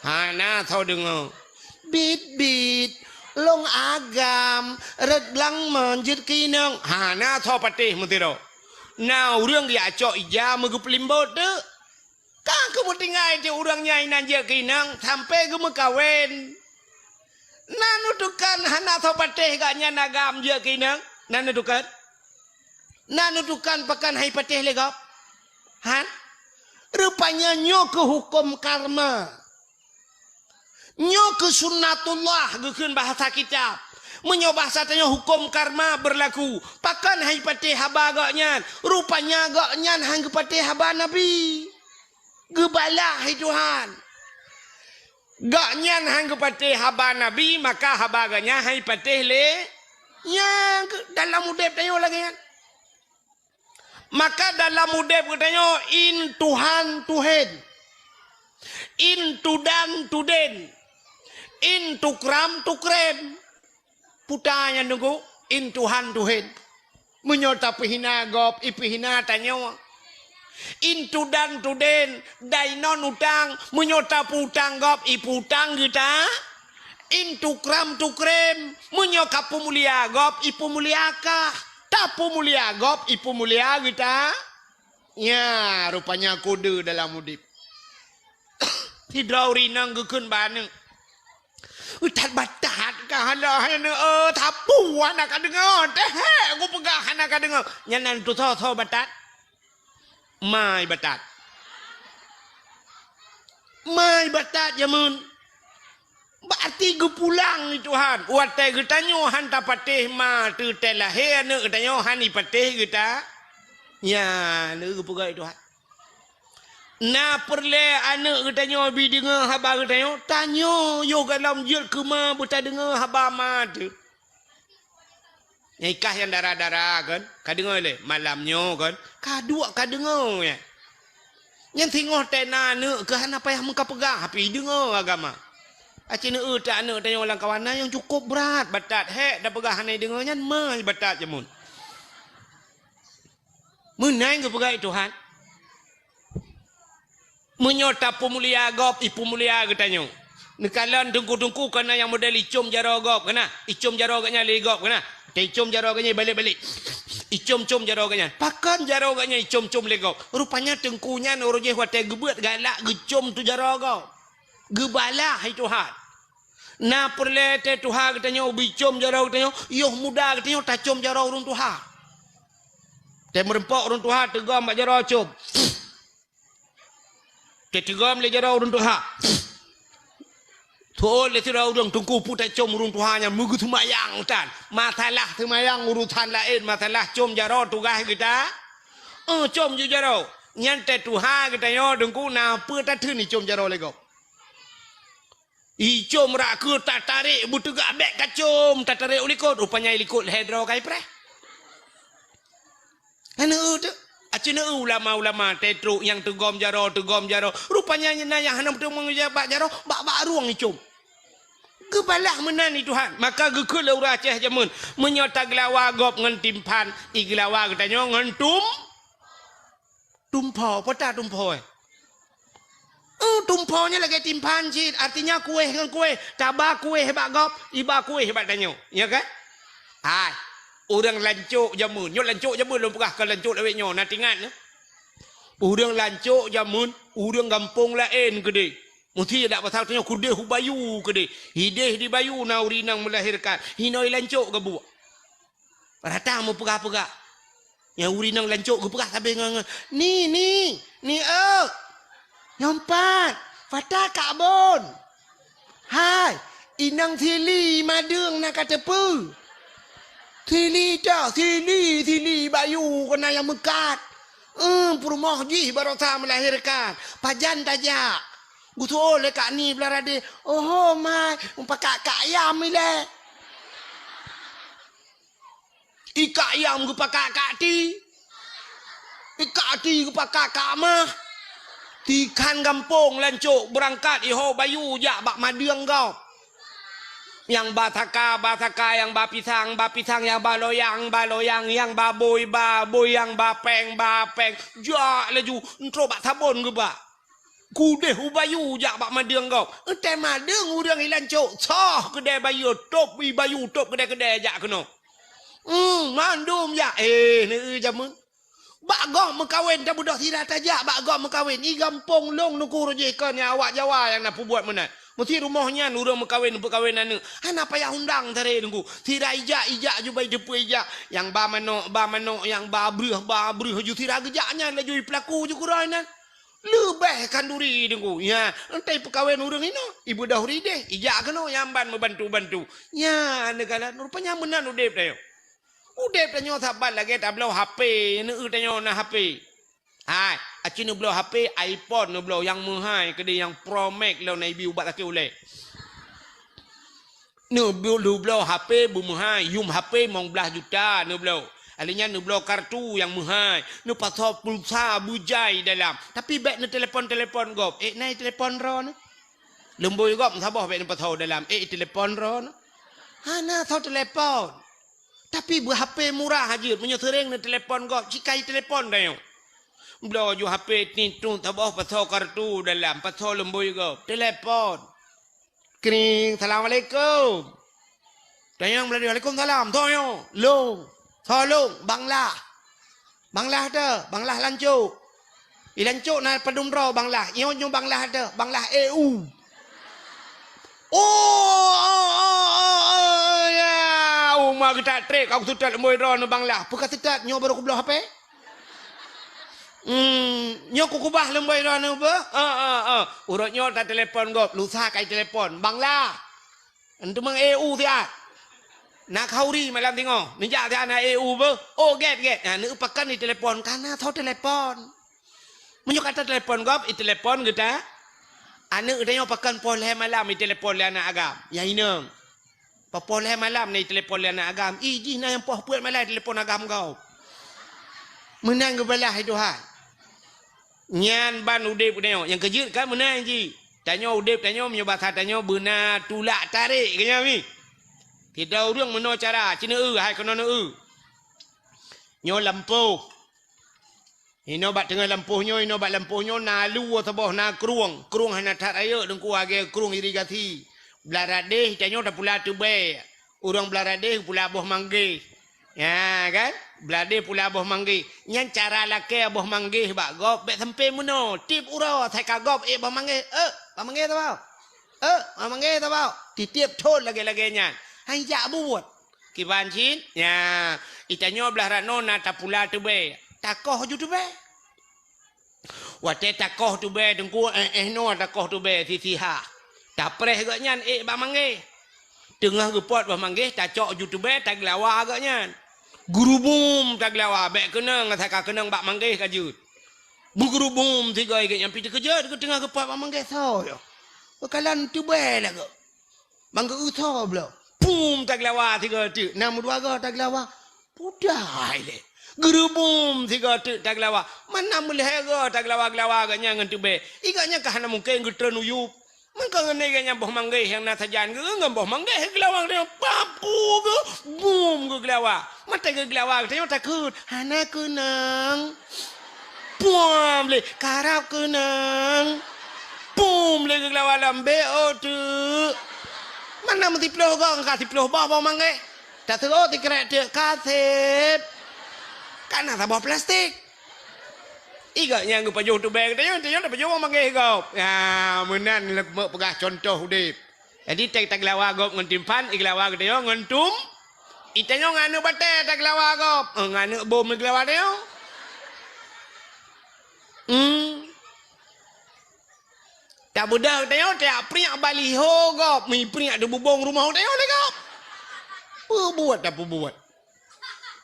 Hana soe deungoe. "Bit-bit, lôn agam, rot blang mon jeuet keu inong." Hana soe patéh meusidroe. Na ureuëng geujak cok ija meugeupeulimbot teuk. Ka geumeutinggai cit ureuëng nyan inan jeuet keu inong sampai geumeukawen. Na neutukan hana soe patéh gobnyan agam jeuet keu inong? Na neutukan? Na neutukan pakon han ipatéh lé gob? Han? Rupanya nyoe keuh huköm karma. Nyoe keuh sunnatullah geukheun bahasa kitab. Meunyoe bahasa tanyoe huköm karma beurlaku. Pakon han ipatéh haba gobnyan? Rupanya gobnyan han geupatéh haba Nabi. Geubalah hai Tuhan. Gobnyan han geupatéh haba Nabi, maka haba gobnyan han ipatéh lé. Nyang keuh dalam udeb tanyoe lagée nyan. Maka dalam udeb geutanyoe in Tuhan tuhen, in tudan tuden, in tukram tukrem. Puta nyan teungku, in Tuhan tuhen. Meunyoe tapeuhina gob, ipeuhina tanyoe. In tudan tuden, dai non utang, meunyoe tapeuutang gob, ipeuutang geuta. In tukram tukrem, meunyoe kapeumulia gob, ipeumulia kah. Tapeumulia gob, ipeumulia geuta. Nya, rupanya kode dalam udeb. Sidroe ureuëng inong geukheun bak aneuëk, "That batat ka hala hai aneuëk, eh, sapeue hana ka deungoe, teuh hek kupeugah hana ka deungoe." Nyan nan tusoe-soe batat. Mai batat. Mai batat jameun. Berarti geupulang lé Tuhan. Watée geutanyoe han tapatéh ma teuh teuh lahé aneuëk geutanyoe han ipatéh geuta. Nyan, eh, geupeugah lé Tuhan. Na peureulée aneuëk geutanyoe bi deungoe haba geutanyoe, tanyoe yoh gohlom jeuet keu ma beutadeungoe haba ma teuh. Nyang ikah nyang dara-dara kan, ka deungoe lé malam nyoe kan, ka duek ka deungoe nyan. Nyan singoh tena aneuëk keu hana payah meukapeugah, tapi deungoe agama. Aci neueu ta aneuëk tanyoe lam kawan na nyang cukup brat, batat hek tapeugah hana deungoe nyan mai batat jameun. Meunan geupeugah lé Tuhan. Meunyoe tapeumulia gob, ipeumulia geutanyoe. Neukalon teungku-teungku keunan nyang model icom jaroe gob keunan. Icom jaroe gobnyan lé gob keunan. Watée icom jaroe gobnyan balek-balek. Icom-com jaroe gobnyan. Pakon jaroe gobnyan icom-com lé gob? Rupanya teungku nyan uroe jéh watée geubeuet galak geucom tu jaroe gob. Geubalah hai Tuhan. Na peureulée teuh tuha geutanyoe bicom jaroe geutanyoe, yoh muda geutanyoe tacom jaroe ureuëng tuha. Teumeureumpok ureuëng tuha teugom bak jaroe com. Teuteugom lé jaroe ureuëng tuha. Tuôn lé sidroe ureuëng teungku peue tacom ureuëng tuha nyan meugeuseumayang tan. Masalah seumayang urusan laén, masalah com jaroe tugaih geuta. Eh, com ju jaroe. Nyan teutuha geutanyoe teungku na peue tatheun icom jaroe lé gob. Icom rak keu tatarek beuteugah bék kacom, tatarek u likot, rupanya i likot lhée droe kai preh. Hana eu teuk. Aci na eu ulama-ulama tetrok nyang teugom jaroe, teugom jaroe. Rupanya na nyang hana meuteumong bak jaroe, bak-bak rueng icom. Geubalah meunan i Tuhan. Maka geukheun lé ureuëng Aceh jameun, meunyoe tageulawa gob ngon timphan, igeulawa geutanyoe ngon tum Tumpho, peue ta tumpho, eh? Eh, tumpho nyan lagée timphan cit, artinya kueh ngon kueh. Taba kueh bak gob, iba kueh bak tanyoe. Ya kan? Hai, ureuëng lancok jameun. Nyoe lancok jameun lôn peugah, kon lancok lawét nyoe, na tingat nyoe. Ureuëng lancok jameun, ureuëng gampông laén keudeh. Musti dak pasal tanyoe keudeh u bayu keudeh. Hideh di bayu na ureuëng inong meulahirkan. Hinoe lancok gabuek. Rata meupeugah-peugah. Nyang ureuëng inong lancok geupeugah sabe ngon, ngon, "Ni, ni, ni, eu! Nyoe pat, fata kak bon! Hai, inong sili madeueng na ka teupeue! Sili dah, sili, sili bayu keunan nyang meukat! Eum, peurumoh jih barosa meulahirkan! Pajan tajak?" Geutuwoe lé kak ni blah radeh, "Oho, mai, mupakak kak ayam ilée." Ikak ayam geupakak kak ti. Ikak ti geupakak kak mah. Tikhan gampông lancok beurangkat iho bayu jak bak madeueng gob. Nyang ba saka, ba saka, nyang ba pisang, ba pisang, nyang ba loyang, ba loyang, nyang ba bui, ba bui, nyang ba péng, ba péng. Jak laju, entrok bak sabon geubak. Keudeh u bayeue jak bak madeueng gob. Enteuk madeueng ureuëng ilan cok, soh keudè bayeue, tôb i bayeue, tôb keudè-keudè jak keunoe. Hmm, mandum jak. Eh, neu jameun. Bak gob meukawen, tabeudôh sira tajak bak gob meukawen. I gampông lôn nuku rujih kon nyang awak Jawa nyang na peubuet meunan. Meusi rumoh nyan ureuëng meukawen, peukawen aneuëk. Hana payah undang tare nunggu. Sira ijak, ijak ju bai deupeu ijak. Nyang ba manok, ba manok, nyang ba breuh, ba breuh ju sira geujak nyan laju i peulaku ju keuroi nan. Leubeh khanduri deungku. Nya, entai peukawen ureuëng inoe, ibeudôh rideh, ijak keunoe nyang ban meubantu-bantu. Nya, neugala rupanya meunan udeb tanyoe. Udeb tanyoe saban lagée tabloe H P, neueu tanyoe na H P. Hai, aci neubloe H P iPhone neubloe nyang meuhai keudeh nyang Pro Max lom na ibi ubat sakét ulée. Neubloe, neubloe H P beumeuhai, yum H P limong blaih juta neubloe. Alèh nyan neubloe kartu nyang meuhai, neupasoe pulsa beujai dalam. Tapi bék neutelepon-telepon gob. Eh, nai telepon droeneuh. Leumbôi gob meusaboh bék neupasoe dalam. Eh, telepon droeneuh. Hana soe telepon. Tapi beu H P murah jeuet, meunyoe seuréng neutelepon gob, cikai telepon tanyoe. Bloe ju H P tintung saboh pasoe kartu dalam, pasoe leumbôi gob. Telepon. Kring, "Assalamualaikum." Tanyong meulalu, "Waalaikumsalam." Soe nyoe? "Lôn." "Soe lôn?" "Bang Lah." "Bang Lah teuh?" "Bang Lah Lancok." "I Lancok na padum droe Bang Lah?" "Nyoe, nyoe Bang Lah teuh." "Bang Lah E U." "Oh, oh, oh, oh, oh, ya. Uma geutak trek, aku seutôt leumbôi droeneuh Bang Lah." "Peue ka seutôt, nyoe barô kubloe H P." Hmm, nyoe kukubah leumbôi droeneuh beuh? Heeh, heeh. Uroe nyoe tatelepon gob, lusa kai telepon. Bang Lah. Enteuk mang E U siat. Na khauri malam singoh. Neujak siat na E U beuh. Oh, gét, gét. Nah, neueu pakon itelepon. Kana soe telepon. Meunyoe ka tatelepon gob, itelepon geuta. Aneuk tanyoe pakon poh lhèe malam itelepon lé aneuk agam. Nyang inong. Poh lhèe malam na itelepon lé aneuk agam. Ih, jih na nyang poh peuet malam itelepon agam gob. Meunan geubalah hai Tuhan. Nyan ban udeb tanyoe. Nyang keujeuet kan meunan jih. Tanyoe udeb tanyoe meunyoe basa tanyoe beuna tulak tarek keu nyan mi. Sidroe ureueng meunoe cara, ci neueu hai keunoe neueu. Nyoe lampôh. Inoe bak teungoh lampôh nyoe, inoe bak lampôh nyoe na luwa saboh na krueng. Krueng hana that rayeuk deungku lagèe krueng irigasi. Blah radeh tanyoe tapula teubèe. Ureueng blah radeh pula boh manggeh. Ya kan? Blah radeh pula boh manggeh. Nyan cara lakèe boh manggeh bak gob bèk sampoe meunoe. Tiep uroe asai ka gob ék boh manggeh. Eh, boh manggeh saboh. Eh, boh manggeh saboh. Titiep thon lagèe-lagèe nyan. Han jak buet. Kiban cit, nya, itanyoe blah ranoe na tapula teubèe, takoh ju teubèe. Watèe takoh teubèe teungku, eh, eh, noe takoh teubèe sisiha. Tapreh geuh nyan ék bak manggeh. Teungoh geupot bak manggeh, tacok ju teubèe, tageulawa geuh nyan. Geurubum tageulawa, bèk keunong, asai ka keunong bak manggeh ka jeuet. Beugeurubum sigoe geuh nyan pih teukeujot geuh teungoh geupot bak manggeh soe nyoe. Beukalon teubèe lagèe. Bang geu-eu tho bloe. Pum tageulawa sigoe teuk. Na meudua goe tageulawa. Pudai lé. Geurubum sigoe teuk tageulawa. Mana meulhèe goe tageulawa-geulawa geuh nyan ngon teubèe. Igoe nyan ka hana mungken geutreun u yup. Meuko ngon geuh nyan boh manggeh nyang na sajan geuh ngon boh manggeh geulawa geuh nyan. Pap ku geuh. Bum geuh geulawa. Mata geuh geulawa geuh nyan takheun. Hana keunong. Puam lé, karab keunong. Pum lé geulawa lambek, oh, teuk. Mana meusiploh gong, ka siploh boh boh manggeh. Taseuôt sikrek teuk, ka sép. Kana saboh plastik. Igoe nyan geupajoh teubèe geutanyoe, tanyoe tapajoh boh manggeh gob. Ya, meunan lé meuk peugah contoh udeb. Jadi, teuh tageulawa gob ngon timphan, igeulawa geutanyoe ngon tum. Itanyoe ngon aneuk batèe tageulawa gob, eh, ngon aneuk bom igeulawa tanyoe. Hmm. Tabeudôh tanyoe, tajak priek baliho gob, mi priek di bubông rumoh tanyoe lé gob. Peubuet tapeubuet.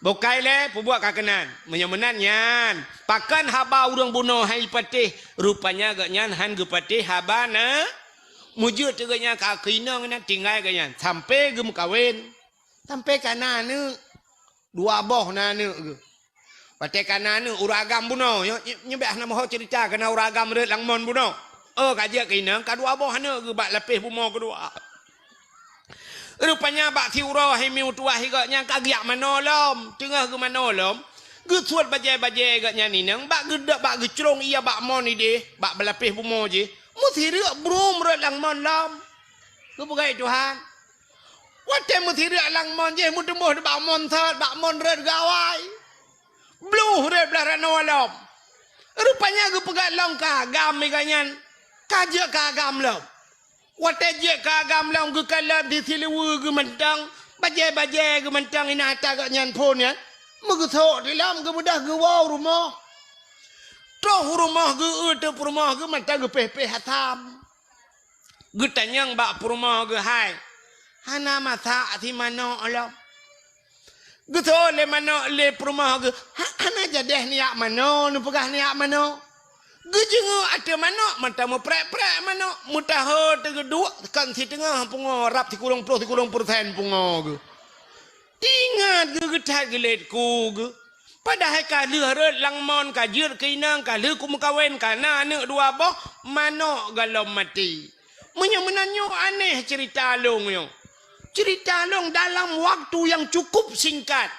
Bukai lé, peubuet ka keunan. Meunyoe meunan nyan, pakon haba ureueng bunoe hai patéh, rupanya geuh nyan han geupatéh haba na. Meujeuet teuk geuh nyan ka keu inong nyan tinggai geuh nyan, sampoe geumeukawen. Sampoe ka na aneuk. Dua boh na aneuk geuh. Watèe ka na aneuk ureueng agam bunoe, nyoe, nyoe, nyoe bèk hana meuho cerita keu na ureueng agam rhot lam mon bunoe. Oh, ka jeuet keu inong, ka dua boh aneuk geuh bak lapéh bumoe keudua. Rupanya bak siuroe hai mié tuwah gobnyan ka geujak manoe lom. Teungoh geumanoe lom, geusuet bajée-bajée gobnyan inong, bak geude-, bak geucrông ie bak mon idéh, bak beulapéh bumoe jih. Meusireuk brôm rhot lam mon lom. Geupeugah Tuhan. Watée meusireuk lam mon jih, meuteumboh bak mon sot, bak mon rhot gawai. Bluh rhot blah ranoe lom. Rupanya geupeugah lom ka agam gobnyan. Ka jeuet ka agam lom. Watée jeuet ka agam lom geukalon di siluweue geuh mantong, bajée-bajée geuh mantong inan ata gobnyan phon nyan. Meugeusok di lom geubeudôh geuwoe u rumoh. Troh u rumoh geuh, eu teuk peurumoh geuh mantong geupéh-péh asam. Geutanyong bak peurumoh geuh, "Hai, hana masak si manok lom?" Geuseuôt lé manok lé peurumoh geuh, "Ha-, hana jadeh neujak manoe, neupeugah neujak manoe." Geujeungeuk ateueh manok, mantong meuprek-prek manok, meutaho teugeuduek kon siteungoh pungoe rab sikureueng ploh sikureueng persen pungoe geuh. Teuingat geuh geuthat geulet ku geuh. Padahai ka lheueh rhot lam mon, ka jeuet keu inong, ka lheueh kumeukawen, ka na aneuëk dua boh, manok gohlom maté. Meunyoe meunan nyoe aneh ceurita lôn nyoe. Ceurita lôn dalam waktu nyang cukup singkat,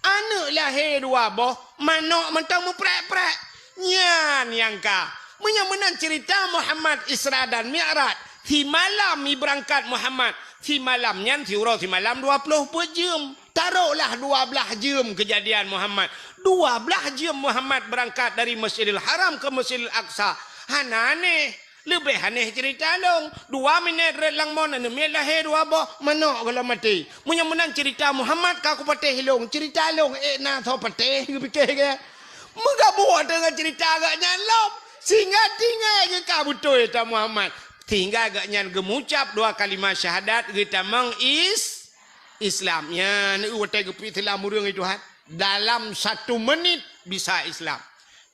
aneuëk lahé dua boh, manok mantong meuprek-prek. Nyan nyang ka. Meunyoe meunan ceurita Muhammad Isra dan Mi'raj, simalam ibeurangkat Muhammad, simalam nyan siuroe simalam dua ploh peuet jeuem. Taroklah dua blaih jeuem keujadian Muhammad. Dua blaih jeuem Muhammad beurangkat dari Masjidil Haram keu Masjidil Aqsa. Hana aneh. Leubeh aneh ceurita lôn. Dua minét rhot lam mon, aneuëk miet lahé dua boh, manok gohlom maté. Meunyoe meunan ceurita Muhammad ka kupatéh lôn, ceurita lôn ék na soe patéh, geupiké geuh. Meugabuek teungoh ceurita gobnyan lom. Sehingga tinggai geuh ka beutôi ata Muhammad. Sehingga gobnyan geumucab dua kalimah syahadat geutamong is-, Islam. Nyan watée geupeuislam ureuëng itu, ha. Dalam satu menit bisa Islam.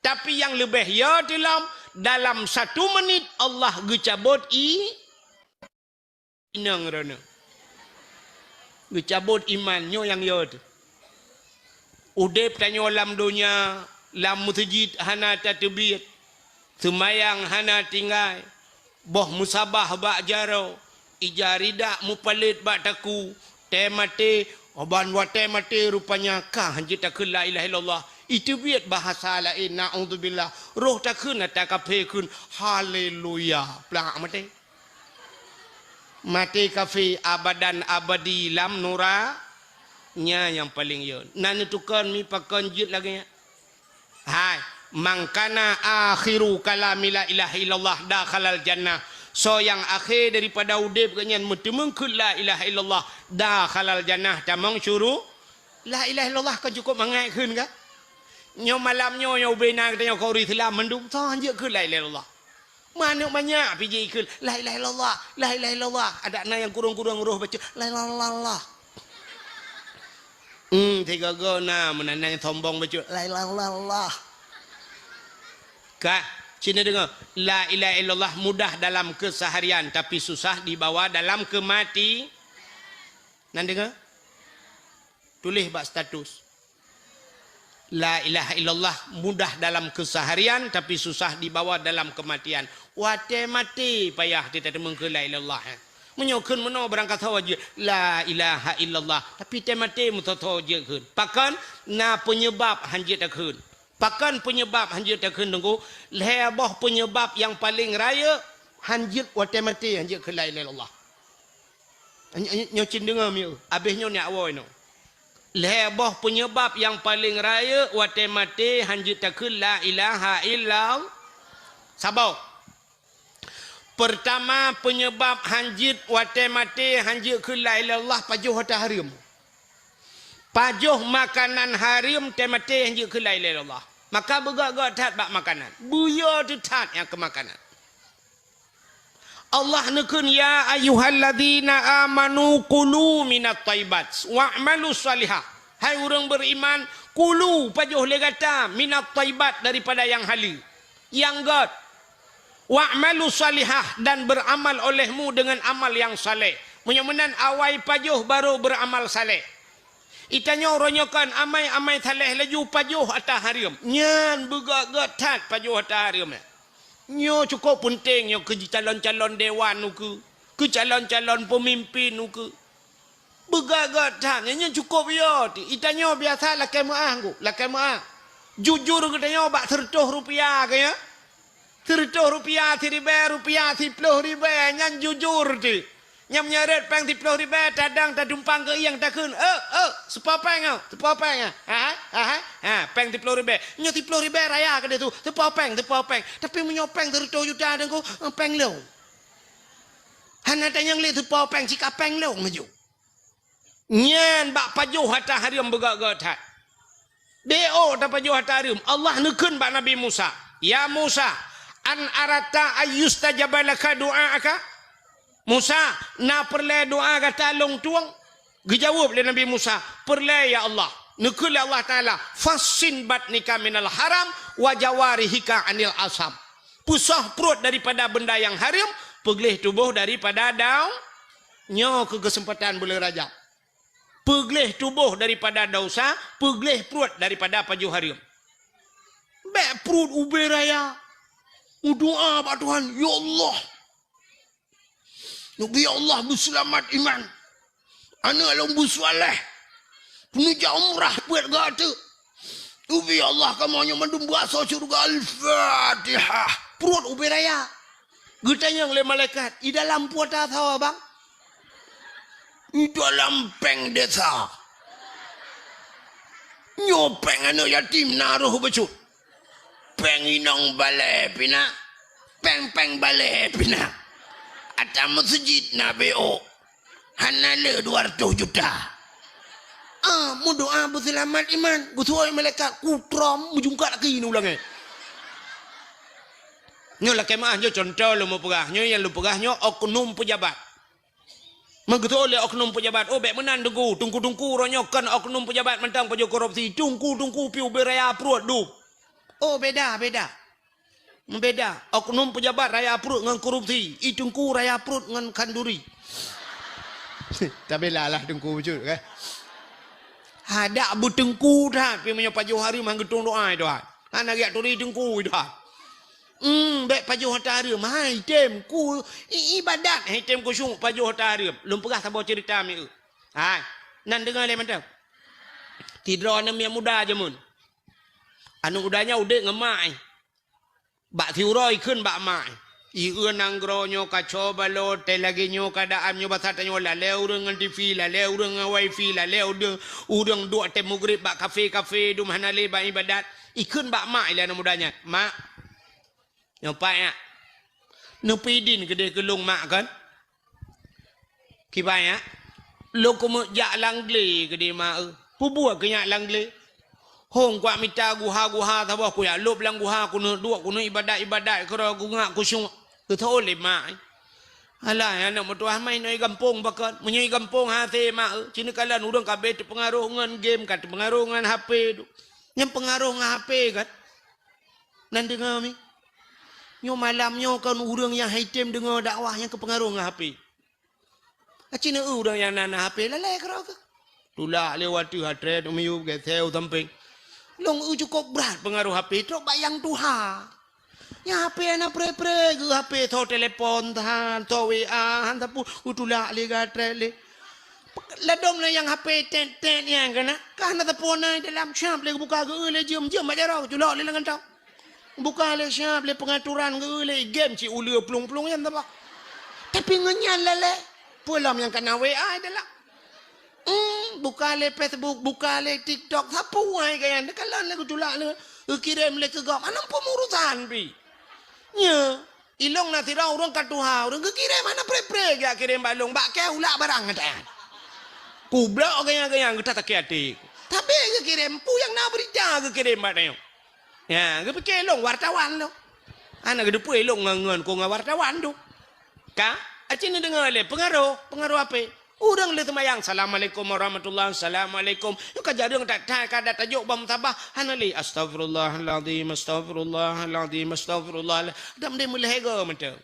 Tapi nyang leubeh yo teulom, dalam satu menit Allah geucabot i-, inong droeneueh. Geucabot iman, nyoe nyang yo teuh. Udeb tanyoe lam donya, lam meuseujid hana tateubiet, seumayang hana tinggai, boh meusabah bak jaroe, ija ridak mupalét bak takue, tée maté, ban watée maté rupanya ka hanjeuet takheun la ilaha illallah. Iteubiet bahasa laén, naudzubillah. Roh takheun ata kaphé kheun, haleluya. Plak maté. Maté kaphé abadan abadi lam nura-, nyan nyang paleng yo. Na neutukon mi pakon jeuet lagée nyan. Hai, "Man kana akhiru kalami la ilaha illallah dakhalal jannah." Soe nyang akhé daripada udeb geuh nyan meuteumeung kheun la ilaha illallah, dakhalal jannah, tamong syuru-, la ilaha illallah kan cukup mangat kheun ka? Nyoe malam nyoe, nyoe ubena geutanyoe keu ureuëng Islam mandum, soe hanjeuet kheun la ilaha illallah. Manök manyak pih jikheun, "La ilaha illallah, la ilaha illallah." Adak na nyang kurong-kurong roh baca, "La ilaha illallah." Hmm, sigoe-goe na, meunan nyang sombong baca, "La ilaha illallah." Ka, sini dengar. La ilaha illallah mudah dalam keseharian, tapi susah dibawa dalam kemati-, nan dengar? Tuléh bak status. La ilaha illallah mudah dalam keseharian, tapi susah dibawa dalam kematian. Watée maté payah teuteumeukeue la ilaha illallah, eh. Meunyoe kheun meunoe barangkasoe jeuet la ilaha illallah, tapi tée maté meusoe-soe jeuet kheun. Pakon? Na peunyeubab hanjeuet takheun. Pakon peunyeubab hanjeuet takheun, Teungku? Lhée boh peunyeubab nyang paleng rayeuk hanjeuet watée maté hanjeuet kheun la ilaha illallah. Nyo-, nyo-, nyoe cit deungoe mieu, abéh nyoe nyak woe nyoe. Lhée boh peunyeubab nyang paleng rayeuk watée maté hanjeuet takheun la ilaha illallah. Saboh. Peurtama, peunyeubab hanjeuet watée maté hanjeuet kheun la ilaha illallah, pajoh hareuem. Pajoh makanan hareuem tée maté hanjeuet kheun la ilaha illallah. Maka beugét-gét that bak makanan. Beuyo teuh that nyang keu makanan. Allah neukheun, "Ya ayyuhalladzina amanu kulu minat thaibat wa'malu shalihah." Hai ureuëng beriman, kulu, pajoh lé gata, minat thaibat, daripada nyang haleue, nyang gét. Wa'malu shalihah, dan beramal olehmu dengan amal nyang saleh. Meunyoe meunan awai pajoh baru beramal saleh. Itanyoe uroe nyoe kon amai-amai saleh laju pajoh ata hareuem. Nyan beugét-gét that pajoh ata hareuem. Nyoe cukup peunteng nyoe keu calon-calon dewan ukeue, keu calon-calon peumimpin ukeue. Beugét-gét that, nyan, nyan cukôp yo. Itanyoe biasa lakée meuáh, Teungku, lakée meuáh. Jujur geutanyoe bak seureutôh rupiah, ka nyan. Seureutôh rupiah, siribée rupiah, siploh ribée, nyan jujur cit. Nyan meunyoe rhot péng siploh ribée, tadang tadumpang keu ieng takheun, "Eh, eh, seupôt péng, oh, seupôt péng, ah. Ha, ha, ha, ha, péng siploh ribée." Nyoe siploh ribée raya keudeh su, seupôt péng, seupôt péng. Tapi meunyoe péng seureutôh juta, Teungku, eh, péng lôn. Hana tanyong lé seupôt péng, sika péng lôn laju. Nyan bak pajoh hareuem beugét-gét that. Beu tapajoh hareuem. Allah neukheun bak Nabi Musa, "Ya Musa, an aratta ayyustajaba laka du'aaka?" "Musa, na peureulée doá gata lôn tueng?" Geujaweueb lé Nabi Musa, "Peureulée, ya Allah." Neukheun lé Allah Taala, "Fassin batnika minal haram wa jawarihika anil asam." Peusoh pruet daripada benda nyang hareuem, peugleh tuboh daripada dau-, nyoe keuh keuseumpatan buleuen Rajab. Peugleh tuboh daripada desya, peugleh pruet daripada pajoh hareuem. Bék pruet ubé raya. Meudoá bak Tuhan, "Ya Allah, neubi Allah beuseulamat iman. Aneuëk lôn beuseuleh. Peuneujak umrah peuet gata. Neubi Allah kamoe nyoe mandum beuasoe syeuruga." Al-Fatihah. Pruet ubé raya. Geutanyong lé malaikat, "I dalam pruet asoe, Bang?" "I dalam péng desa. Nyoe péng aneuëk yatim na roh bacut. Péng inong balée pih na. Péng-péng balée pih na. Ata meuseujid na B O. Hana le dua ratus juta." Ah, meudoá beuseulamat iman. Geusuwai malaikat kutrom meujungkat laki ni ulangée. Nyoe lakée meuáh, nyoe cuntoh lôn meupeugah. Nyoe nyang lôn peugah nyoe oknum peujabat. Meugeutôi lé oknum peujabat, "Oh, bék meunan, Teungku. Teungku-teungku uroe nyoe kon oknum peujabat mantong pajoh korupsi. Teungku-teungku pih ubé raya pruet dum." Oh, beda, beda. Beda. Oknum peujabat raya pruet ngon korupsi. I teungku raya pruet ngon khanduri. Tabila lah teungku bacut, kan? Hadak beuteungku that, pih meunyoe pajoh hareuem han geutueng doá, Tuhan. Hana geujak turi teungku, Tuhan. Hmm, bék pajoh hareuem. Hai, tem ku i-, ibadat, hai, tem khusyuk pajoh hareuem. Lôn peugah saboh cerita mieu. Hai, nan deungoe lé mantong. Sidroe aneuk miet muda jameun. Aneuk muda nyan udeb ngon mak, eh. Bak siuroe ikheun bak mak, eh. I eu nanggroe nyoe kaco balot, teuh lagée nyoe keuadaan nyoe basa tanyoe lalée ureuëng ngon T V, lalée ureuëng ngon wifi, lalée ureuëng, ureuëng duek teuh mugreb bak kafe-kafe, dum hana lé bak ibadat. Ikheun bak mak ilée aneuk muda nyan, "Mak, nyoe pat nyak. Neupeudin keudeh keu lôn mak kon?" "Kiban nyak?" "Lôn keumeuk jak lam glé keudeh mak eu." "Peue buet keu nyak lam glé?" "Hong kuat mita guha-guha saboh, kujak lôb lam guha, keuneuk duek, keuneuk ibadat-ibadat keudroe, kungak kusyuk." Geutôh lé mak, eh. "Alah, aneuk meutuah, ma inoe i gampông pakon? Meunyoe i gampông hase mak eu, ci neukalon ureuëng ka abéh teupeungaroh ngon game, ka teupeungaroh ngon H P tu." Nyang peungaroh ngon H P kan? Nan deungoe mi. Nyoe malam nyoe kon ureuëng nyang han item deungoe dakwah nyang keupeungaroh ngon H P. Aci neu ureuëng nyang na, na H P lalée keudroe keuh. Tulak lé watée hatrét u miyueb geuseu sampéng. Lôn eu cukôp brat peungaroh H P trok bak nyang tuha. Nyang H P hana pre-pre geuh H P tho telepon than, tho W A han sapeue, geutulak lé gatrét lé. Ladom lé nyang H P tet-tet nyang keunan, ka hana sapeue na dalam, siab lé geubuka geu lé jeuem-jeuem bak jaroe, culok lé lam kantong. Buka lé siab lé peungaturan geu lé game cit uleue plueng-plueng nyan saboh. Tapi ngon nyan lalée, peue lom nyang kana W A dalam. Hmm, buka lé Facebook, buka lé TikTok, sapeue hai gaya, neukalon lé geutulak lé, geukirém lé keu gob, hana peumurusan pih. Nyoe, ilong na sidroe ureuëng ka tuha, ureuëng geukirém hana pre-pre geujak kirém bak lôn, bak kée ulak barang gata nyan. Kublok gaya-gaya geuta sakét até. Tapi geukirém, peue nyang na beurita geukirém bak tanyoe. Ya, geupike lôn wartawan lôn. Hana geuteupeue lôn ngon, ngon ku ngon wartawan tu. Ka? Aci neudeungoe lé peungaroh, peungaroh H P. Ureuëng lheueh seumayang, "Assalamualaikum warahmatullah, assalamualaikum." Nyoe ka jareueng that-that ka dat tajok bak musabah, hana lé, "Astaghfirullahalazim, astaghfirullahalazim, astaghfirullah." Dam deh meulhèe goe mantong.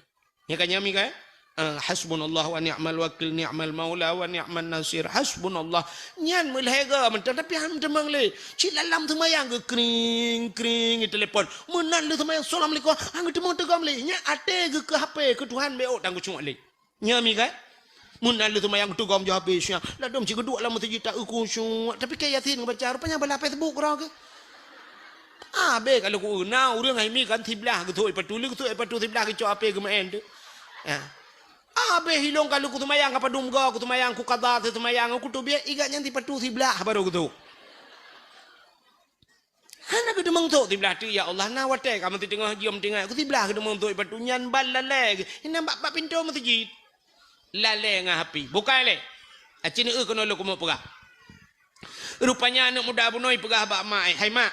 Nyan ka nyami kan? Ah, "Hasbunallah wa ni'mal wakil, ni'mal maula wa ni'man nasir. Hasbunallah." Nyan meulhèe goe mantong, tapi han teumeung lé. Cit lam seumayang geukring, kring, telepon. Meunan lheueh seumayang, "Assalamualaikum." Han geuteumeung teugom lé. Nyan até geuh keu H P, keu Tuhan beu ôk tanggung jaweueb lé. Nyami kan? Meunan lé seumayang teugom jih habéh siang. Ladôm cit geuduek lam meuseujid ta-eu khusyuk. Tapi ka Yasin geubaca, rupanya balah Facebook keudroe geuh. Abéh ka lheueh ku-eu, na ureuëng hai mi kan siblah geusôk ipatu, lé geusôk ipatu siblah geucok api geumeu'en tu. Ya. Abéh ilong ka lheueh kuseumayang ka padum goe, kuseumayang kuqadha seumayang, kuteubiet igat nyan sipatu siblah baru geusôk. Hana geuteumeung sôk siblah teuk, ya Allah, na watée ka meuteungoh jeuem tinggai, kusiblah geuteumeung sôk ipatu nyan ban lalée geuh, inan bak, bak pintoe meuseujid. Lalée ngon api. Bukai lé. Aci neu keunoe lôn keumeung peugah. Rupanya aneuk muda bunoe peugah bak mak, "Hai mak,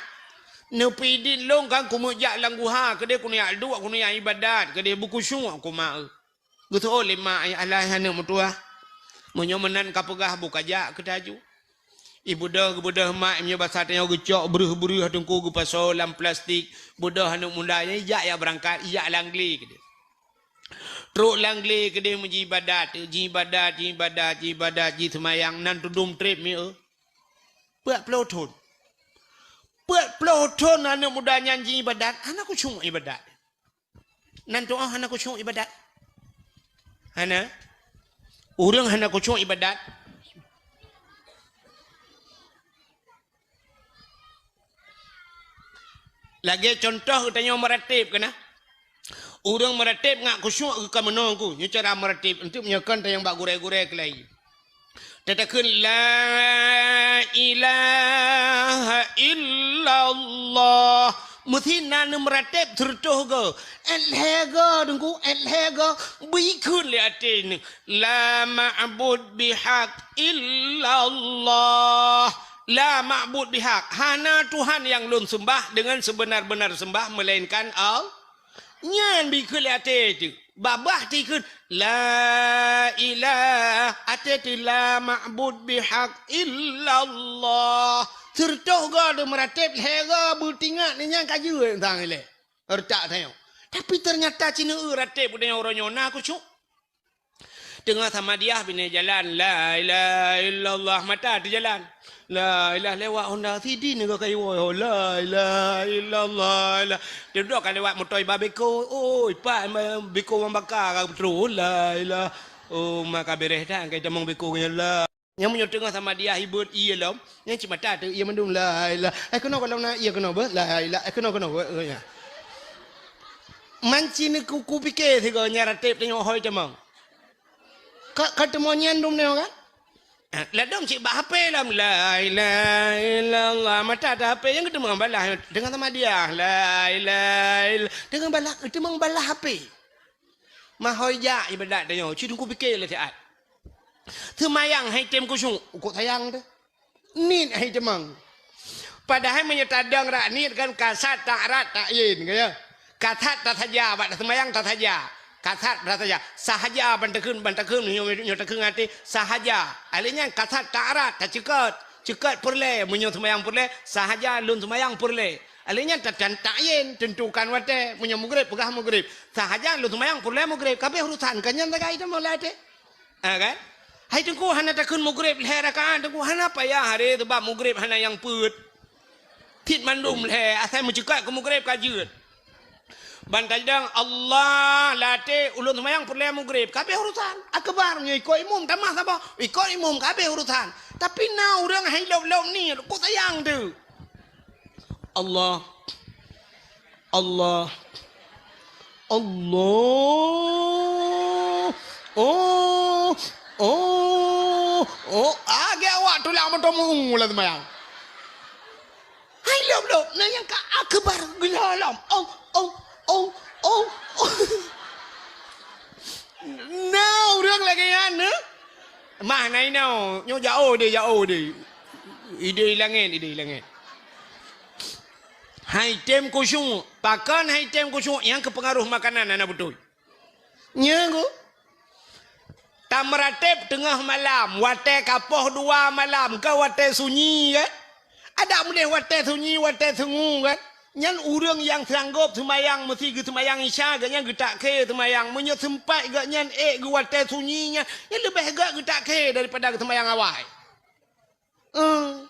neupidik lôn kan keumeung jak lam guha keudeh keuneuk jak duek keuneuk jak ibadat keudeh beukusyuk keu mak eu." Geuseuôt lé mak, "Alah aneuk meutuah, meunyoe meunan ka peugah bukajak keu taju." Ibeudôh geubeudôh mak, meunyoe basa tanyoe geucok breuh-breuh teungku geupasoe lam plastik, beudôh aneuk muda nyan ijak jak beurangkat, ijak lam glé keudeh. Trok lam glé keudeh meujibadat, jiibadat, jiibadat, jiibadat, jiseumayang nan teudum treb mieu. Peuet ploh thon. Peuet ploh thon aneuk muda nyan jiibadat, hana khusyuk ibadat. Nan tu'oh hana khusyuk ibadat. Hana. Ureuëng hana khusyuk ibadat. Lagée contoh geutanyoe meuratéb keunan. Ureuëng meuratéb ngat khusyuk geuka meunoe ku. Nyoe cara meuratéb. Untuk meunyoe kon tanyong bak gurée-gurée keulai. Tatakheun la ilaha illallah. Meusi na neumeuratéb seureutôh goe. Ét lhée goe teungku, ét lhée goe. Beukheun lé até nyoe. La ma'bud bihaq illallah. La ma'bud bihaq. Hana Tuhan nyang lôn seumbah deungon seubeuna-beuna seumbah meulainkan Allah. Nyan beukheun lé até teuh. Babah tikheun, "La ilaha," até teuh, "La ma'bud bihaq illallah." Seureutôh goe deuh meuratéb, lhée goe beutingat, nyan ka jeuet sang ilée. Retak tanyoe. Tapi teunyata ci neu ratéb geutanyoe uroe nyoe na khusyuk. Teungoh samadiah binéh jalan, "La ilaha illallah," mata teujalan. La ilaha lewat honda sidin ka kayue, la ilaha illallah. La. Teudoe ka lewat moto iba beko, oi, pat beko mambaka ka beutôi, la ilaha. Oh, maka bereh that ka itamong beko nyan la. Nyang meunyoe teungoh samadiah ibeuet ié lom, nyang cit mata teuh ié mandum, la ilaha. Eh, keunoe gohlom na ié keunoe beuh, la ilaha. Eh, keunoe, keunoe beuh, ya. Manci ni ku, kupike sigoe nyang ratéb tanyoe hôi tamong. Ka, ka teumo nyan dum nyoe kan? Eh, ladom cit bak H P lom, la ilaha illallah. Mata teuh H P nyang geuteumong balah deungon samadiah, la ilaha illallah. Deungon balah, geuteumong balah H P. Mahôi jak ibadat tanyoe, ci teungku pike lé siat. Seumayang hai tem khusyuk, ukok sayang teuh. Niet hai teumang. Padahai meunyoe tadong rak niet kan kasat tak rat tak yin, ka ya. Kasat tasaja, bak seumayang tasaja. Kasat tasaja. Sahaja ban takheun, ban takheun, nyoe, nyoe takheun até, sahaja. Alé nyan kasat tak rat, taceukot. Ceukot peureulée, meunyoe seumayang peureulée, sahaja lôn seumayang peureulée. Alé nyan ta-, tan-, tak yin, tentukan watée, meunyoe mugreb, peugah mugreb. Sahaja lôn seumayang peureulée mugreb, kabeh urusan, ka nyan sagai teuma lam até. Ha, kan? Hai teungku hana takheun mugreb lhée rakaat, teungku hana payah haré, sabab mugreb hana nyang peuet. Cit mandum lhée, asai meuceukot keu mugreb ka jeuet. Ban tadong Allah lam até ulôn seumayang peureulée mugreb, kabeh urusan. Akbar nyoe ikot imum tamah saboh, ikot imum kabeh urusan. Tapi na ureuëng hai lop-lop niet, kok sayang teuh. Allah. Allah. Allah. Oh. Oh. Oh. Agak awak tulak moto mu lam seumayang. Hai lop-lop, na nyang ka akbar geulolom. Oh, oh, oh, oh, oh. Na ureuëng lagée nyan, eh? Mah na inoe, nyoe jauh deh, jauh deh. Ideh langét, ideh langét. Hai tem khusyuk, pakon hai tem khusyuk nyang keupeungaruh makanan hana beutôi. Nyan ku. Tameuratéb teungoh malam, watée ka poh dua malam, ka watée sunyi kan? Adak meudeh watée sunyi, watée sungu kan? Nyan ureuëng nyang sanggob seumayang meusi geuseumayang Isya, geuhnyan geutak khe seumayang. Meunyoe seumpat geuhnyan ék geuwatée sunyi nyan, nyan leubeh gét geutak khe daripada geuseumayang awai. Eh.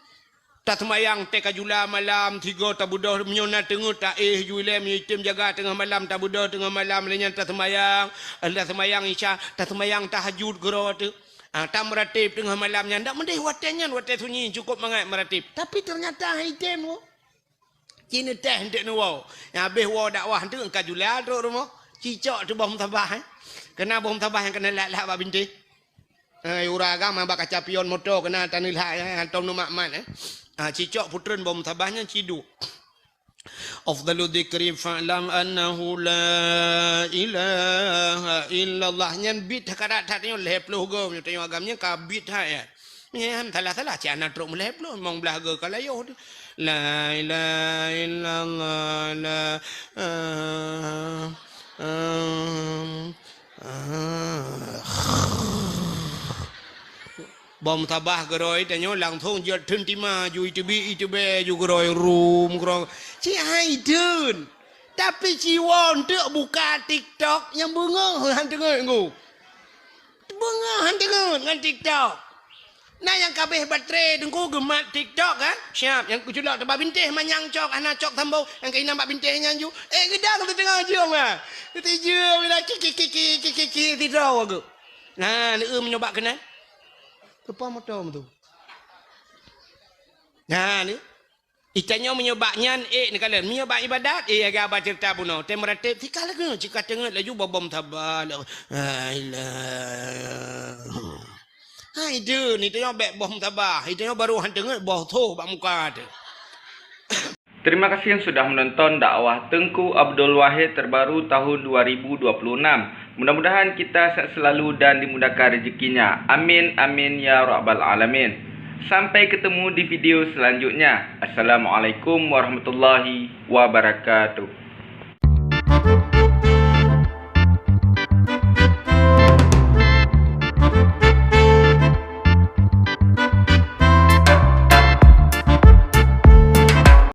Taseumayang teuka jula malam, sigoe tabeudôh, meunyoe na teungeut taéh ju ilée, meunyoe item jaga teungoh malam, tabeudôh teungoh malam, lheueh nyan taseumayang, taseumayang Isya, taseumayang tahajud keudroe teuh. Ah, tameuratéb teungoh malam nyan, dak meudeh watée nyan, watée sunyi cukôp mangat meuratéb. Tapi teunyata han item woe. Ci neuteh eunteuk neuwoe. Nyang habéh woe dakwah eunteuk ka jula trok rumoh. Cicok teuh boh musabah, eh. Keuna boh musabah nyang keuneulak-lak bak bintéh. Eh, ureueng agam bak kaca pion moto keuna taneulak, eh, hantom neumat-mat, eh. Ah, cicok putreun boh musabah nyan ciduek. Afdalu dzikri fa'lam annahu la ilaha illallah. Nyan bit hakarat that nyoe lhée ploh goe, meunyoe tanyoe agam nyan ka bit that, ya. Nyan salah-salah, cit hana trok meulhée ploh, limong blaih goe ka layoh teuh. La ilaha illallah, la, ah, ah, ah. Boh musabah keudroe tanyoe langsong jeuet theun tima ju iteubiet, iteubiet ju keudroe rum, keudroe. Ci hai theun. Tapi ci woe eunteuk buka TikTok nyang beungoh han teungeut ngon. Beungoh han teungeut ngon TikTok. Na nyang ka abéh baterai teungku geumat TikTok kan? Siap, nyang kuculok teuh bak bintéh manyang cok, hana cok sambông, nyang keunan bak bintéh nyan ju. Eh, geudang teuteungoh jeuem ah. Teuteungoh jeuem dah ki, ki, ki, sidroe geuh. Nah, leueu meunyoe bak keunan. Keupa moto tu. Nah, ni. Itanyoe meunyoe bak nyan, ék neukalon. Meunyoe bak ibadat, éh, lagée haba ceurita bunoe. Tem meuratéb, sika lagée nyoe, cit ka teungeut laju boh musabah. La ilaha. Hai deuh, itanyoe bék boh musabah. Itanyoe barô han teungeut boh soh bak muka teuh. Terima kasih yang sudah menonton dakwah Teungku Abdul Wahid terbaru tahun dua ribu dua puluh enam. Mudah-mudahan kita sehat selalu dan dimudahkan rezekinya. Amin, amin, ya rabbal alamin. Sampai ketemu di video selanjutnya. Assalamualaikum warahmatullahi wabarakatuh.